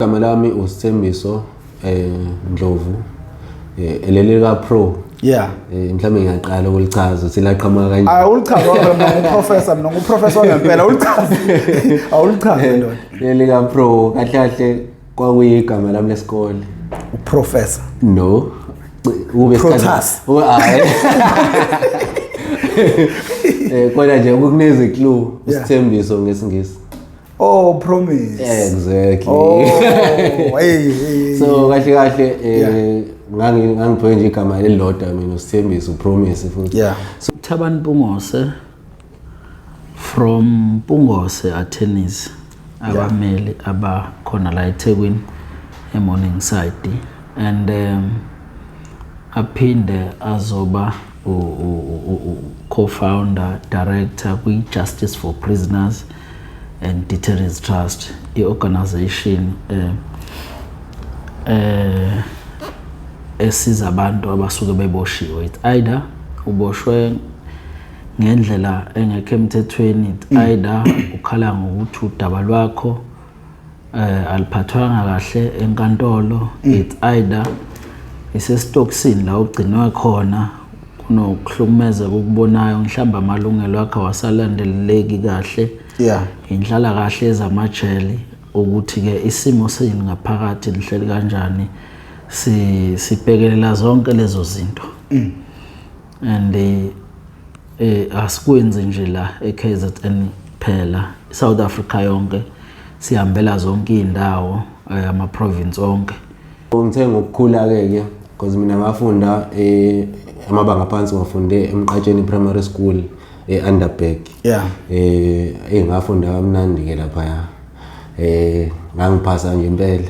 Igama lami uSithembiso Ndlovu, eleli ka Pro. Mhlawumbe ngiyaqala ukulichaza ukuthi laqhamuka kanjani. Hayi, ulichaze ngoba mina nguprofessor, mina nguprofessor ngempela, ulichaze. Awulichaze ndoda. Leli ka Pro kahle kahle kwakuyigama lami lesikole. Uprofessor. No. Ube Protas. Hayi. Kodwa nje ukukuneza clue, uSithembiso ngesiNgisi. Oh, promise. Exactly. Oh, hey, hey. So kahle kahle ngangiphiwe nje igama elilodwa mina, uSithembiso, upromise futhi. So Thabani Mpungose from Mpungose Attorneys, abameli abakhona la eThekwini eMorningside, and aphinde azoba co-founder director kwi Justice for Prisoners and Detainees Trust, i-organization esiza abantu abasuke beboshiwe. It's either uboshwe ngendlela engekho emthethweni, it's either ukhala ngokuthi udaba lwakho aliphathwanga kahle enkantolo, it's either isesitokisini la ugcinwe khona kunokuhlukumeza kokubonayo, mhlawumbe amalungelo akho awasalandeleleki kahle. Inhlala kahle ezamajele, ukuthi ke isimo senu ngaphakathi nihleli kanjani, sibhekelela zonke lezo zinto. And asikwenzi nje la eKZN kuphela, South Africa yonke sihambela zonke indawo, ama province onke. Ngithe ngokukhula ke ke because mina ngafunda amabanga phansi, ngafunde eMqatsheni Primary School eUnderberg. Ngafunda kamnandi ke lapha. Ngangiphasa nje impela.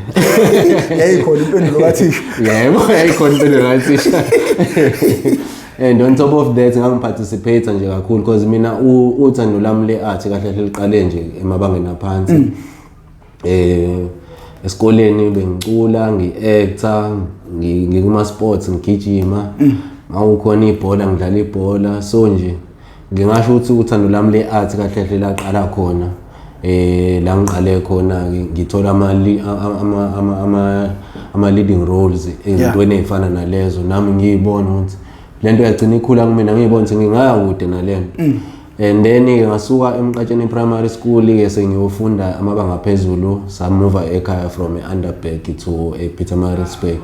Yayikhona impendulo kathisha. Yebo, yayikhona impendulo kathisha. And on top of that ngangiparticipate nje kakhulu because mina uthando lami le art kahle kahle liqale nje emabangeni aphansi. Esikoleni bengicula, ngi-actor, ngikuma sports, ngigijima. Mawukhona ibhola ngidlala ibhola. So nje ngingasho ukuthi uthando lami le art kahle kahle laqala khona. La ngiqale khona ngithola ama leading roles ezintweni ezifana nalezo, nami ngiyibona ukuthi lento yagcina ikhula kumina, ngiyibona ukuthi ngingaya kude nalento. And then ke ngasuka eMqatsheni Primary School ke sengiyofunda amabanga aphezulu, samuva ekhaya from eUnderberg to ePietermaritzburg,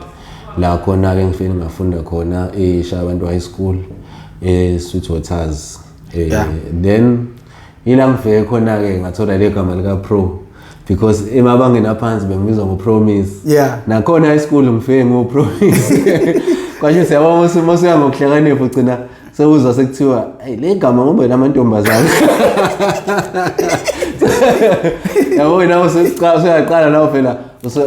la khona ke ngifike ngafunda khona eShabantu High School eSweetwaters. Then ila ngifike khona ke ngathola le gama lika Pro because emabangeni aphansi bengibizwa ngo Promise. Nakhona high school ngifike ngo Promise. Kwasho siyabona mase ngokuhlakanipha ugcina sewuzwa sekuthiwa hey le gama ngoba lamantombazane. Yabo nawe usuyaqala nawe phela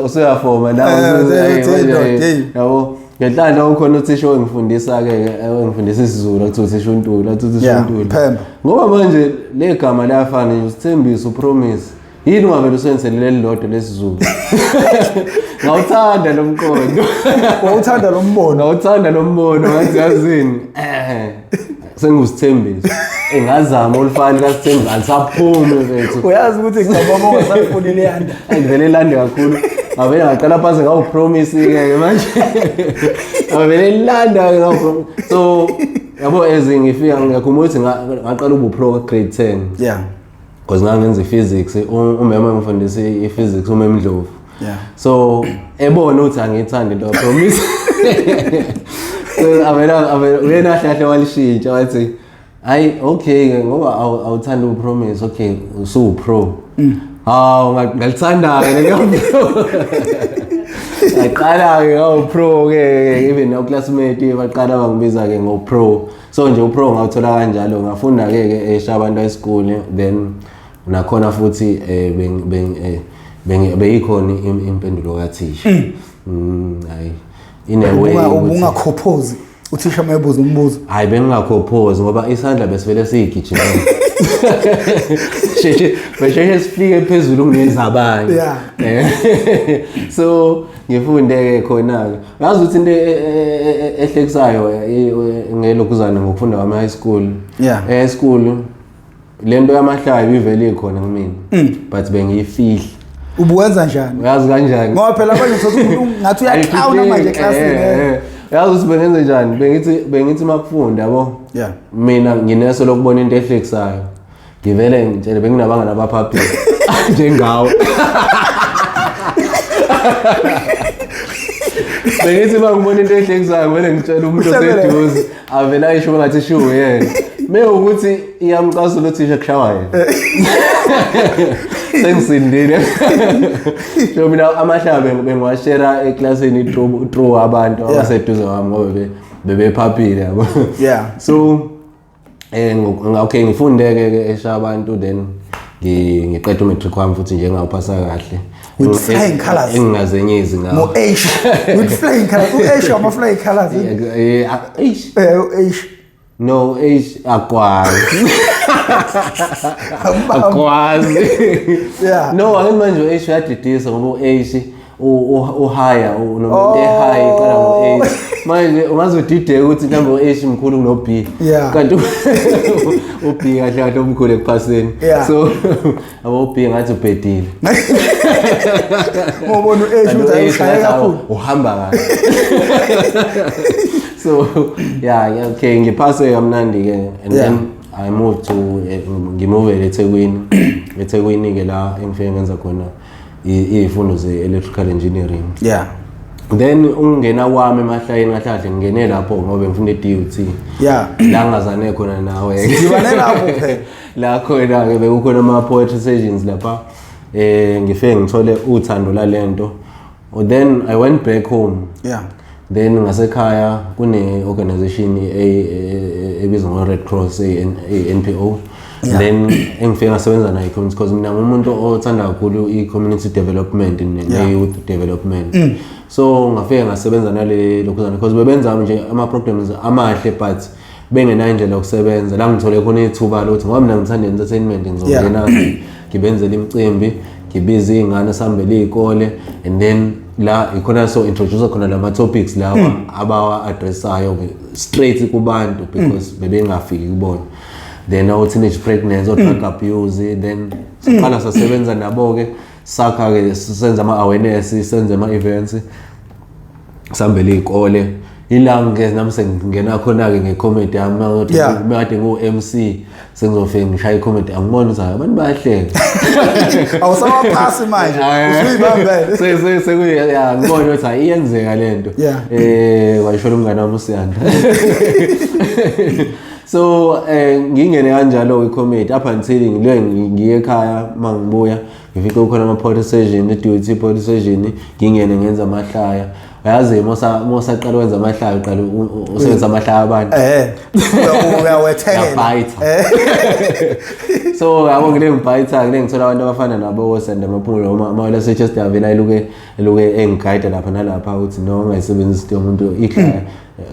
usuyafoma nawe, yabo. Ngenhlanhla ukhona uthisha ongifundisa ke, ongifundisa isiZulu, athi uthisha uNtuli, athi uthisha uNtuli. Ngoba manje le gama liyafana nje, uSithembiso, uPromise. Yini ungavele usebenzise leli lodwa lesiZulu? Ngawuthanda lo mqondo. Wawuthanda lo mbono. Ngawuthanda lo mbono, ngathi yazini. Sengusithembiso. Engazama olufani kaSithembiso alisaphumi mfethu. Uyazi ukuthi ngicabanga ungasafuni leyanda. Ngivele lande kakhulu. Ngavele ngaqala phansi ngawupromise ke manje. Ngavele landa ke ngawupromise. So yabo as ngifika ngiyakhumbula ukuthi ngaqala ubu pro grade 10. Because ngangenza i-physics, umama engifundisa i-physics uMemndlovu. So ebona ukuthi angiyithandi into promise. So avela uyena kahle kahle walishintsha wathi hayi okay ke ngoba awuthandi upromise, okay usu pro. Hawu ngalithanda ke leyo pro. Ngaqala ke ngawu pro ke, even no classmate baqala bangibiza ke ngo pro. So nje upro ngawuthola kanjalo, ngafunda ke ke eShabantu High School, then nakhona futhi beyikhona impendulo kathisha. Hayi in a way ubungakhophozi uthisha mayebuza umbuzo. Hayi bengingakhophozi ngoba isandla besivele siyigijimela. Sheshe besheshe sifike phezulu kunezabanye. So ngifunde ke khona ke. Yazi ukuthi into ehlekisayo ngelokhuzana ngokufunda kwami high school. High school lento yamahlaya ivele ikhona kumina. But bengiyifihla. Ubuwenza njani? Uyazi kanjani? Ngoba phela abanye uthola umuntu ngathi uyaklawuna manje eklasini. Uyazi ukuthi bengenze njani? Bengithi makufunda yabo. Yeah. Mina ngineso lokubona into ehlekisayo. Ngivele ngitshele benginabangani abaphaphile njengawe. Bengithi uma ngibona into ehlekisayo ngivele ngitshele umuntu Uhlebele. oseduze avele ayisho ngathi shuwe yena. Mewukuthi iyamcasula uthisha kushawa yena. Sengisindile. So mina amahlaba bengiwashera eklasini through abantu abaseduze kwami ngoba bebephaphile yabo. Yeah. So okay, ngifunde ke esha abantu, then ngiqeda umatric wami futhi nje ngawuphasa kahle. With flying colours. Engingazenyezi ngawo. No H with flying colours. U-H ama flying colours. H. U-H. No, H akwazi. Akwazi. Yeah. No, angithi manje u-H uyadidisa ngoba u-H uhigher, noma into e-high iqala ngo-H. Manje ungaze udideke ukuthi mhlawumbe u-H mkhulu kuno-B. Yeah. Kanti u-B kahle kahle omkhulu ekuphaseni. Yeah. So abo u-B ngathi ubhedile. Ngobona u-H Kanti ukuthi u-H ayushaya ngathi kakhulu. uhamba kahle. So yeah, okay, ngiphase kamnandi ke and Yeah. then I moved to ngimove eThekwini. eThekwini ke la engifike ngenza khona izifundo ze-electrical engineering. Yeah. Then ungena kwami emahlayeni kahle kahle ngingene lapho ngoba ngifunda e-DUT. Yeah. La ngazane khona nawe. Sidibane lapho phela. La khona ke bekukhona ama poetry sessions lapha. Ngifike ngithole uthando lalento. Then I went back home. Yeah. Then ngasekhaya kune organization ebizwa ngo Red Cross, a NPO. Yeah. Then engifike ngasebenza nayo community, because mina ngumuntu othanda kakhulu i-community development ne-youth development. So ngafike ngasebenza nale lokhuzana because bebenza nje ama programs amahle but bengenayo indlela yokusebenza. La ngithole khona ithuba lokuthi ngoba mina ngithanda entertainment, ngizongena ngibenzele imicimbi, ngibize iy'ngane, sihambele iy'kole, and then la ikhona so introduce khona lama topics lawa abawa-addressayo straight kubantu because bebengafiki kubona. Then o-teenage pregnancy, o-drug abuse, then siqala sasebenza nabo-ke, sakha-ke, senza ama-awareness, senze ama-events, sihambele iy'kole. Ila ke nami sengingena khona-ke nge-comedy yami. Kade ngiwu-MC, sengizofike ngishaye i-comedy, angibona ukuthi hhayi, abantu bayahleka. Awusawaphasi manje, usuyibambele. Ya, ngibona ukuthi hayi, iyenzeka lento. Wayishona umngane wami uSiyanda. So ngingene kanjalo i-comedy up until ngile ngiye ekhaya. Mangibuya ngifike kukhona ama-poetry session, i-DUT poetry session, ngingene ngenza amahlaya. Uyazi mosaqala wenza amahlaya, uqala usebenzisa amahlaya abantu. Uyawethekela. Uyabhayitha. So yabo, ngile ngibhayitha, ngile ngithola abantu abafana nabo osanda amaphumulo ama Chester avela eluke engiguide lapha nalapha ukuthi no, ungayisebenzisi into yomuntu, ihlaya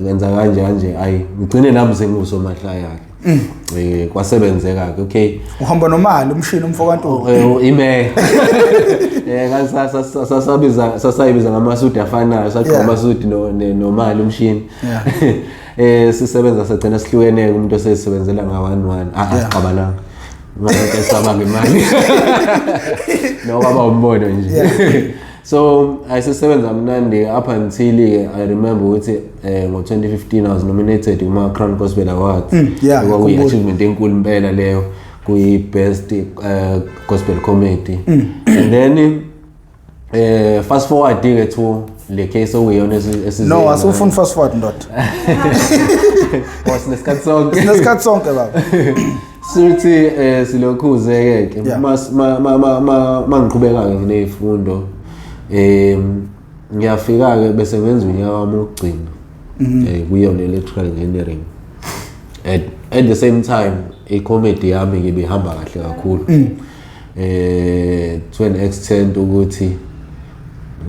ngenza kanje kanje. Ayi, ngigcine nami sengiwusomahlaya ke. Kwasebenzeka ke, okay. Uhamba nomali umshini umfokaNtuli. Ime sasabiza sasayibiza ngamasudi afanayo, sagqoka amasudi nomali umshini. Sisebenza sagcina sihlukene, umuntu osesebenzela nga one one. Ah, asixabananga ngabe sabanga imali no, kwaba umbono nje. So ayisisebenza mnandi up until ke I remember ukuthi ngo-2015 I was nominated kuma Crown Gospel Awards. Yeah, Kwakuyi ngikhumbula. achievement enkulu impela leyo, kuyi best gospel comedy. And then fast forward ke to le case okuyiyona esize No, asifuni fast forward, ndoda. Sinesikhathi sonke. Sinesikhathi sonke, baba. Sithi silokhuze ke. Mas ma ma ma mangiqhubeka ke ngezifundo, ngiyafika ke bese ngenza unyaka wami wokugcina kuyo le electrical engineering. At the same time i-comedy yami ke ibihamba kahle kakhulu to an extent ukuthi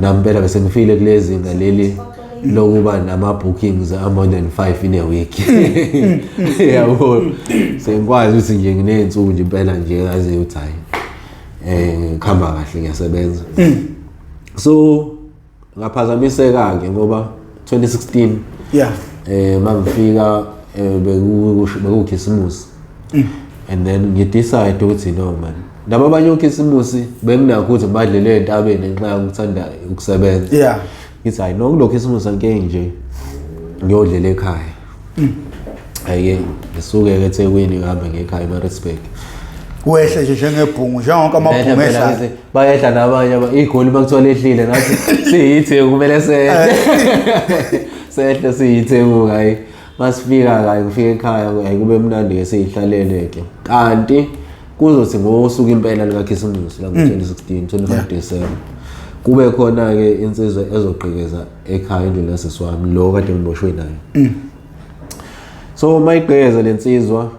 nampela bese ngifile kulezi zinga leli lokuba nama bookings a more than 5 in a week, yabo. Sengikwazi ukuthi nje nginey'nsuku nje impela nje ngazi ukuthi hayi, kuhamba kahle, ngiyasebenza. So ngaphazamiseka ke ngoba 2016 mangifika bekukhisimusi and then ngidecide ukuthi no man. Laba abanye okhisimusi benginakho ukuthi ngibadlele entabeni ngenxa yokuthanda ukusebenza. Ngithi hayi no, kulo khisimusi angike nje ngiyodlela ekhaya. Hayi-ke ngisuke-ke eThekwini ngihambe ngekhaya eMaritzburg. Wehle nje njengebhungu, njengonke amabhungu ehlayo. Bayehla nabanye igoli uma kuthiwa lehlile nathi siyitheku kumele sehle. Sehle siyitheku hayi. Masifika hayi ngifika ekhaya hayi kube mnandi-ke siyihlalele-ke. Kanti kuzothi ngosuku impela likaKhisimusi la ngo-2016 25 December kube khona-ke insizwa ezogqekeza ekhaya endlini kasisi wami lo kade ngiboshwe naye. So uma igqekeza le nsizwa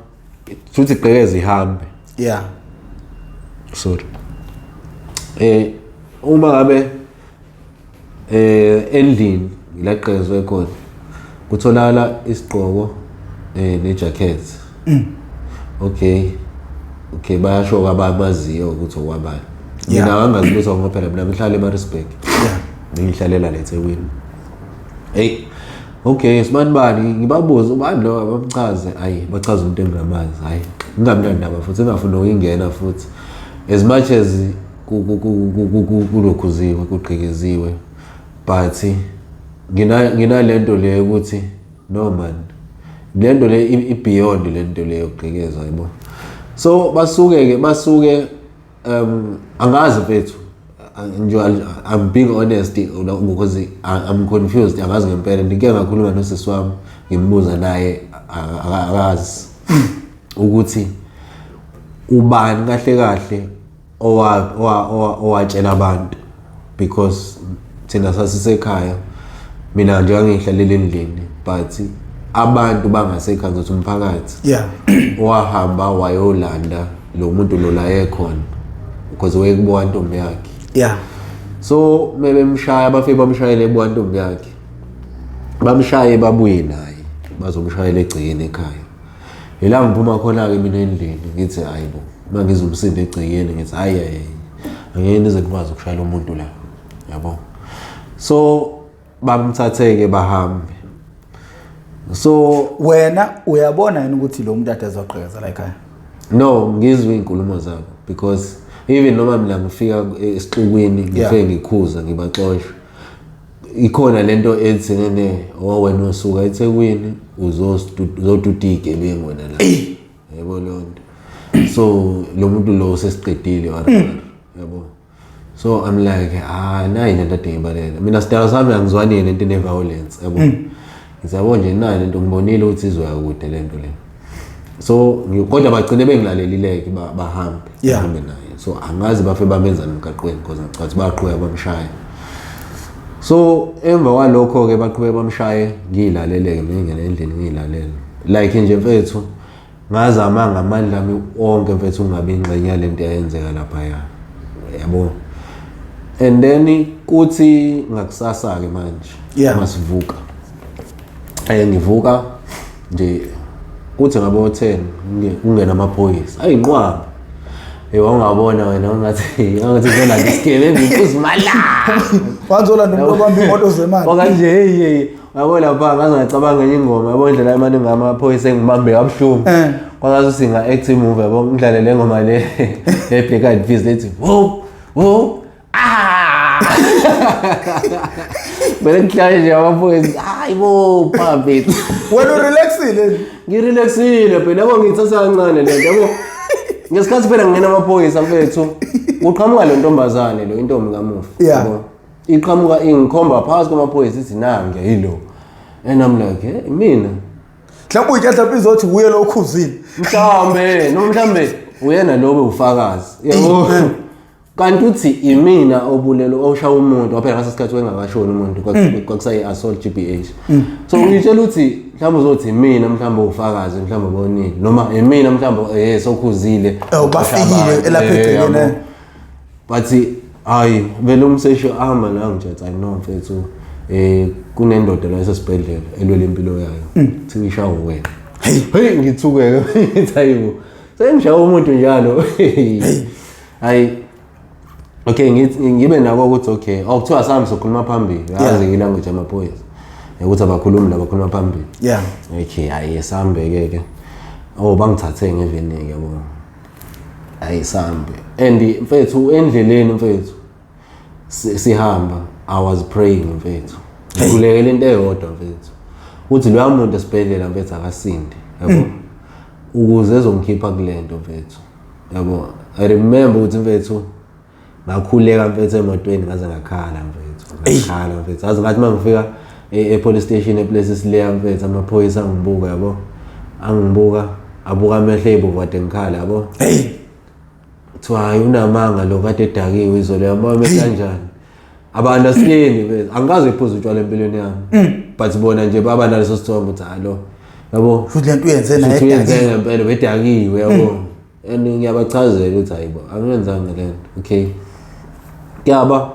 futhi igqekeza ihambe. Sorry. Uma ngabe endlini la gqekezwe khona kutholakala isigqoko nejacket. Okay. Okay, bayasho abamaziyo ukuthi okwabani. Mina angazi lutho ngoba phela mina ngihlala eMaritzburg. Ngihlalela la eThekwini. Hey, okay, sibani bani ngibabuze ubani lo abamchaze, ayi bachaza umuntu engingamazi, hayi ngingabi nandaba futhi engafuni ukungena futhi. As much as kulokhuziwe kugqekeziwe, but nginalento le ukuthi no man, lento le i beyond lento le yokugqekezwa yabo. So basuke angazi mfethu, nje I'm being honest because I'm confused, angazi ngempela. Ngike ngakhuluma nosisi wami ngimbuza naye akazi ukuthi ubani kahle kahle owatshela abantu, because thina sasisekhaya, mina nje ngangihlalele endlini, but abantu bangasekhaya ngizothi umphakathi wahamba wayolanda lo muntu lo la ekhona because wayekubuka ntombi yakhe. So mebemshaya bafike bamshayele ebuka ntombi yakhe, bamshaye babuye naye bazomshayela egcekeni ekhaya. Yila ngiphuma khona-ke mina endlini ngithi hayibo, uma ngizomsinda egcekeni ngithi hayi hayi angeke nize ngikwazi ukushayela umuntu la yabo. So bamthathe-ke bahambe. So wena uyabona yini ukuthi lo muntu ade ezogqekeza la ekhaya? No, ngizwe iy'nkulumo zabo because even noma mina ngifika esixukwini ngifike ngikhuza ngibaxosha, ikhona lento ethi nene wena usuka eThekwini uzoduda iy'gebengu wena la, yabo leyo nto. So lo muntu lo usesiqedile yabo. So I'm like nayi lento ade ngibaleka mina, sidalo sami angizwani lento ene-violence yabo. Ngizabo nje nayi lento ngibonile ukuthi izoya kude lento le. So kodwa bagcine bengilalelile-ke bahambe bahambe naye. So angazi bafe bamenzani emgaqweni because ngicabanga ukuthi baqhubeka bamshaya. So emva kwalokho-ke baqhubeka bamshaye, ngiyilalele-ke mina ngingena endlini ngiyilalele like nje mfethu ngazama ngamandla ami onke mfethu ungabi ingxenye yalento eyayenzeka laphaya yabo. And then kuthi ngakusasa-ke manje masivuka ngivuka nje kuthi ngabo 10 kungena amaphoyisa ayinqwaba. Wawungabona wena ungathi ngizolanda isigebengu uzimala. Wazolanda umuntu obamba imoto zemali. Okanje hey hey yabo lapha ngaze ngacabanga enye ingoma yabo, indlela emane ngamaphoyisa engibambe kabuhlungu. Kwangathi singa act movie yabo, ngidlale le ngoma le e Black Eyed Peas lethi wo wo ah. Bele ngihlale nje amaphoyisa hayi bo phambi. Wena urelaxile? Ngirelaxile phela yabo, ngithatha kancane le nto yabo. Ngesikhathi phela ngingena amaphoyisa mfethu, uqhamuka le ntombazane lo intombi kamufi. Yabo. Iqhamuka ingikhomba phakathi kwamaphoyisa ithi nange yilo. And I'm like, hey, mina. Mhlawumbe uyitshela mhlawumbe izothi uye lo okhuzile. Mhlawumbe, noma mhlawumbe uyena lo bewufakazi. Yabo. Kanti uthi imina obulelo oshaya umuntu, waphela ngaso sikhathi wengakashoni umuntu, kwakusayi assault GBH. So ngitshela ukuthi mhlawumbe uzothi imina mhlawumbe ufakazi mhlawumbe ubonile noma imina mhlawumbe sokhuzile. Bafikile lapha egcekeni. But hayi vele umseshi ahamba la ngitshetha I know mfethu kunendoda la esesibhedlela elwele impilo yayo. Thi ngishawa wena. Hey ngithukeke ngithi hayibo. Sengishawa umuntu njalo. Hayi okay ngibe nako ukuthi okay awukuthiwa sami sokhuluma phambili yazi ilanguage yamaphoyisa ukuthi abakhulumi la bakhuluma phambili. Okay hayi sambe ke ke. Oh bangithathe ngeveni ke yabo. Ayisambe and mfethu, endleleni mfethu sihamba, I was praying mfethu, ngikhulekela into eyodwa mfethu, uthi loya muntu esibhedlela mfethu akasinde, yabo, ukuze ezongikhipha kule nto mfethu, yabo. I remember ukuthi mfethu ngakhuleka mfethu emotweni, ngaze ngakhala mfethu, ngakhala mfethu, azi ngathi uma ngifika e-police station ePlessis leya mfethu, amaphoyisa angibuka, yabo, angibuka, abuka amehlo ey'bovu kade ngikhala, yabo. Kuthiwa hayi, unamanga lo, kade edakiwe izolo, yabo, amehlo kanjani abantu asiyeni mfethu, angikaze iphuze utshwala empilweni yami, but bona nje baba naleso sithombe ukuthi hayi lo, yabo. Futhi lento uyenze naye futhi uyenze edakiwe. Ngempela bedakiwe, yabo, and ngiyabachazela ukuthi hayibo, angiyenzanga le nto. Okay, kuyaba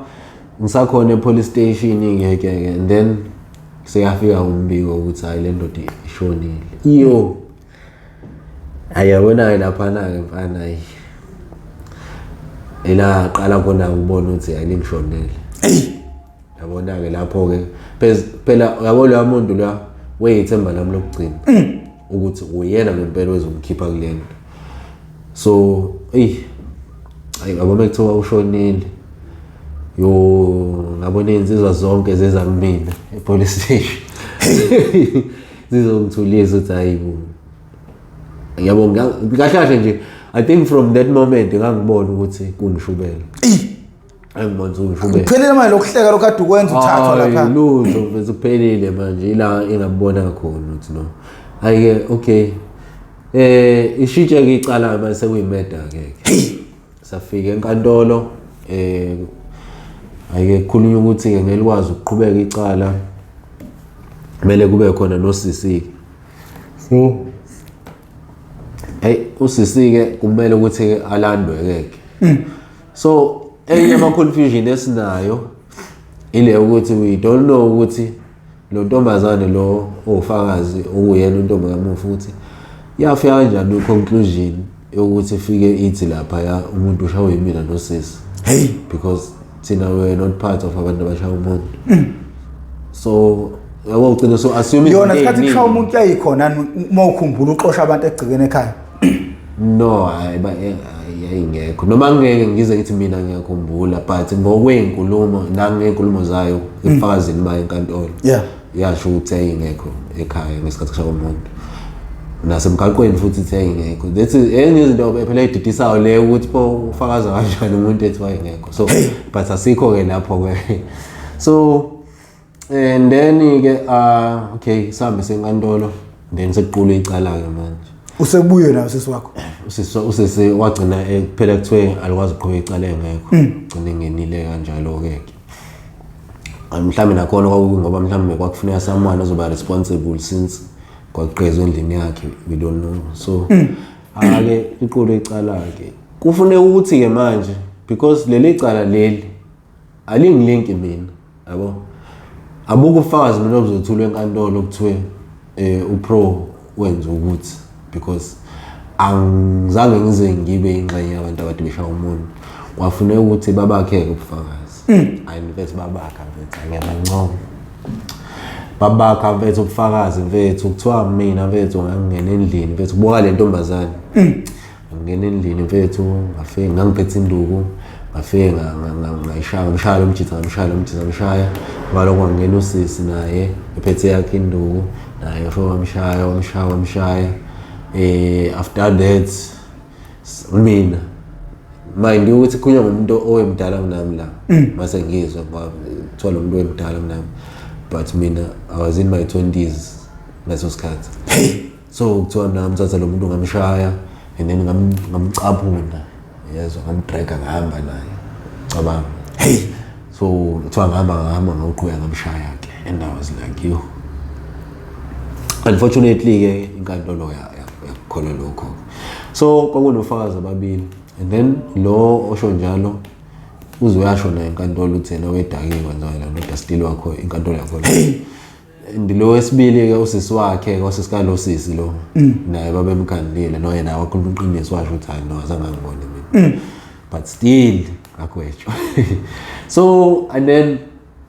ngisakhona e-police station ke ke and then seyafika umbiko ukuthi hayi, le ndoda ishonile. Iyo, hayi, yabona-ke laphana-ke mfana, hayi, ela qala khona ukubona ukuthi hayi, lingishonele. Yabona-ke lapho-ke phela, yabo, loya muntu loya weyithemba lami lokugcina ukuthi uyena ngempela wezongikhipha kule nto. So eyi, hayi, yabo, uma kuthiwa ushonile, yo, ngabona iy'nsizwa zonke zeza kumina e-police station zizongithulisa ukuthi hayi bo, yabo, kahle kahle nje, I think from that moment ngangibona ukuthi kungishubela, angibona ukuthi kungishubela. Kuphelile manje lokuhleka lokhu kade ukwenza uthathwa Hayi, lapha. Lutho mfethu, kuphelile manje, ila engabona khona ukuthi no, hayi ke, okay, ishintshe ke icala manje, sekuyi-murder ke. Safika enkantolo, ayike kukhulunywa ukuthi ke ngeke likwazi ukuqhubeka icala, kumele kube khona nosisi. So hey, usisi ke kumele ukuthi alandwe ke. So enye ama confusion esinayo ile ukuthi we don't know ukuthi lo ntombazane lo owufakazi, okuyena untombi kamufi, ukuthi yafika kanjani i-conclusion yokuthi ifike ithi lapha ya umuntu ushawe yimina nosisi. Hey. Because thina we are not part of abantu abashaya umuntu. So yabo, ugcina so assume Yona izinto isikhathi kushaya ey'ningi. Umuntu yayikhona uma ukhumbula uxosha abantu egcekeni ekhaya? No, hayi, yayingekho, noma ngeke ngize ngithi mina ngiyakhumbula, but ngokwey'nkulumo nangey'nkulumo zayo ebufakazini bayo enkantolo, yasho ukuthi yayingekho ekhaya ngesikhathi kushaya umuntu, nasemgaqweni futhi ithi yayingekho. That's enye izinto phela ey'didisayo leyo, ukuthi pho ufakaza kanjani umuntu ethi wayengekho? So but asikho-ke lapho-ke. So and then-ke okay, sihambe senkantolo, then sekuqulwe icala-ke manje. Usebuye nayo sisi wakho? Usisi, usisi wagcina phela kuthiwe alikwazi ukuqhubeka icala engekho, gcina engenile kanjalo-ke ke. Mhlawumbe nakhona kwakungoba mhlawumbe kwakufuneka someone ozoba responsible since kwagqezwa endlini yakhe, we don't know. So ake liqulwe icala-ke, kufuneka ukuthi-ke manje, because leli cala leli alingilinki mina, yabo, abukho ubufakazi mina obuzothulwa enkantolo kuthiwe uPro wenza ukuthi, because angizange ngize ngibe ingxenye yabantu abade beshaya umuntu. Kwafuneka ukuthi babakhe-ke ubufakazi. Hayi mfethu, babakha mfethu, angiyabancoma, babakha mfethu ubufakazi mfethu. Kuthiwa mina mfethu ngangingena endlini mfethu, kubuka le ntombazane, ngangena endlini mfethu, ngafike ngangiphethe induku, ngafike ngayishaya, ngamshaya lo mjitha, ngamshaya lo mjitha, ngamshaya. Ngalokho kwangena usisi naye ephethe yakhe induku, naye wafike wamshaya, wamshaya, wamshaya. After that mina, mind you ukuthi kukhulunywa ngomuntu owemdala kunami la, mase ngizwa ngoba kuthiwa lo muntu wemdala kunami, but mina I was in my 20s ngaleso sikhathi. So kuthiwa mina ngamthatha lo muntu, ngamshaya and then ngamcaphuna, yezwa, ngamdraga, ngahamba naye, cabanga. Hey. So kuthiwa ngihamba, ngahamba, ngawuqhubeka ngamshaya-ke, and I was like, yo. Unfortunately-ke inkantolo yakukholwa lokho. So kwakunofakazi ababili, and then lo osho njalo uze uyasho naye enkantolo ukuthi yena wedakiwe, kwenzakalani, kodwa still wakho inkantolo yakho. And lo wesibili-ke, usisi wakhe, osisi kalo sisi lo, naye babemkhandile, no, yena wakhuluma iqiniso, washo ukuthi hayi no, azange angibone mina, but still ngagwetshwa. So and then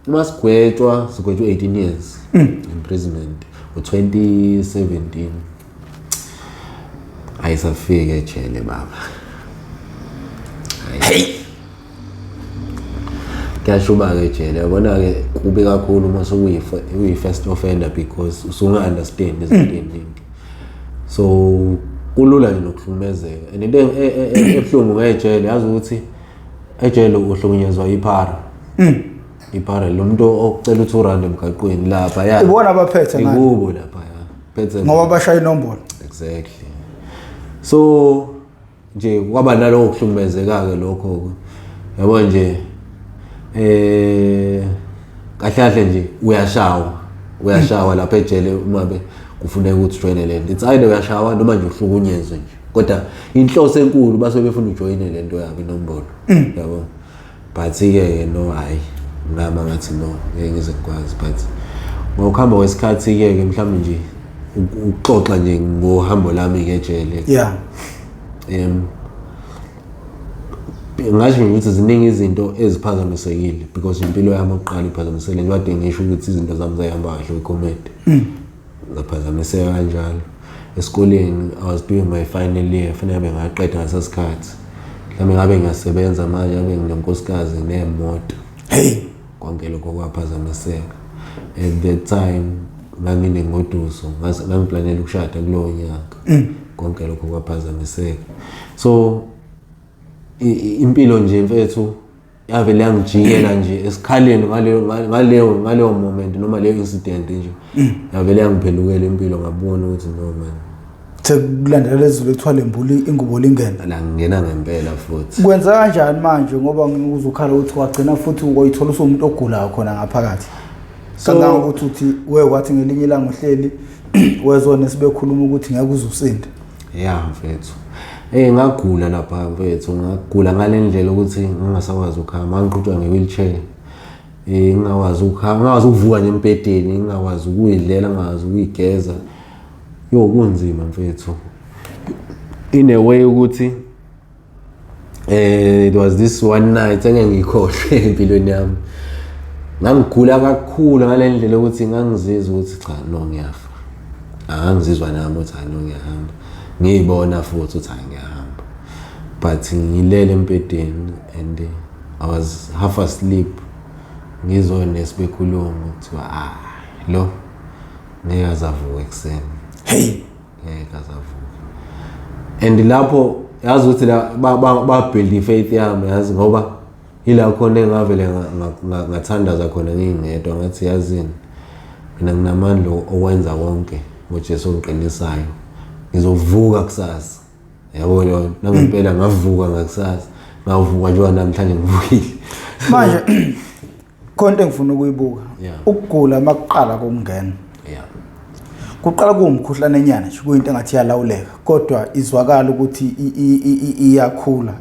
uma sigwetshwa, sigwetshwa 18 years imprisonment ngo-2017. Ayisafika ejele baba. Hey. Kuyashuba-ke ejele, yabona-ke, kubi kakhulu uma sekuyi-first offender because usunga-understand izinto ey'ningi, so kulula nje nokuhlukumezeka. And into ebuhlungu ngejele, yazi ukuthi ejele uhlukunyezwa iphara, iphara lo muntu okucela ukuthi urande emgaqweni lapha ya. Ibona abaphethe ngani? Ikubo lapha ya, phethe. Ngoba bashaya inombolo. Exactly. So nje kwaba naloko kuhlukumezeka-ke lokho, yabo nje, kahle kahle nje uyashawa, uyashawa lapha ejele uma be kufuneka ukuthi ujoyine lento. It's either uyashawa noma nje uhlukunyezwe nje, kodwa inhloso enkulu basuke befuna ujoyine lento yabo, inombolo, yabo. But-ke no, hhayi, ngama ngathi no, ngeke ngize ngikwazi. But ngokuhamba kwesikhathi-ke ke mhlawumbe nje ukuxoxa nje ngohambo lami ngejele, ngasho nje ukuthi ziningi izinto eziphazamisekile because impilo yami okuqala iphazamisekile njengoba kade ngisho ukuthi izinto zami zayihamba kahle kwi-comedy, zaphazamiseka kanjalo. Esikoleni I was doing my final year, fanele ngabe ngaqeda ngasasikhathi, mhlawumbe ngabe ngiyasebenza manje, ngabe nginenkosikazi nemoto. Hey. Konke lokho kwaphazamiseka. At that time nganginengoduso, ngangiplanela ukushada kulowo nyaka. Konke lokho kwaphazamiseka. So impilo nje mfethu yavele yangijikela nje esikhaleni ngaleyo moment noma leyo incident nje, yavele yangiphendukela impilo, ngabona ukuthi no man. Sekulandela lezulu ekuthiwa lembula ingubo lingena. La ngingena ngempela futhi. Kwenza kanjani manje, ngoba ngikuzukhala ukuthi wagcina futhi wayithola usuwumuntu ogulayo khona ngaphakathi, kangangokuthi uthi we wathi ngelinye ilanga uhleli wezona sibekhuluma ukuthi ngeke uze usinde? Ya mfethu, ngagula lapha mfethu, ngagula ngale ndlela ukuthi ngingasakwazi ukuhamba, ngangiqhutshwa nge-wheelchair. Ngingakwazi ukuhamba, ngingakwazi ukuvuka nje embhedeni, ngingakwazi ukuyidlela, ngingakwazi ukuyigeza. Yo, kunzima mfethu. In a way ukuthi there was this one night engeke ngikhohlwe empilweni yami. Ngangigula kakhulu ngale ndlela ukuthi ngangizizwa ukuthi cha, no, ngiyafa. Angangizizwa nami ukuthi hayi, no, ngiyahamba. Ngiyibona futhi ukuthi hayi, ngiyahamba. But ngilele embhedeni and I was half asleep. Ngizwa onesi bekhuluma, kuthiwa ah, lo ngeke azavuka ekuseni. Hey. Ngeke azavuka. And lapho yazi ukuthi la ba build i-faith yami, yazi, ngoba ila khona engavele ngathandaza khona ngingedwa, ngathi yazini, mina nginamandla okwenza konke ngoJesu ongiqinisayo, ngizovuka kusasa, yabo leyo. Nangempela ngavuka ngakusasa, ngavuka njengoba namhlanje ngivukile. Manje khona into engifuna ukuyibuka. Ukugula makuqala kokungena, kuqala kuwumkhuhlane enyana nje, kuyinto engathi iyalawuleka, kodwa izwakala ukuthi iyakhula.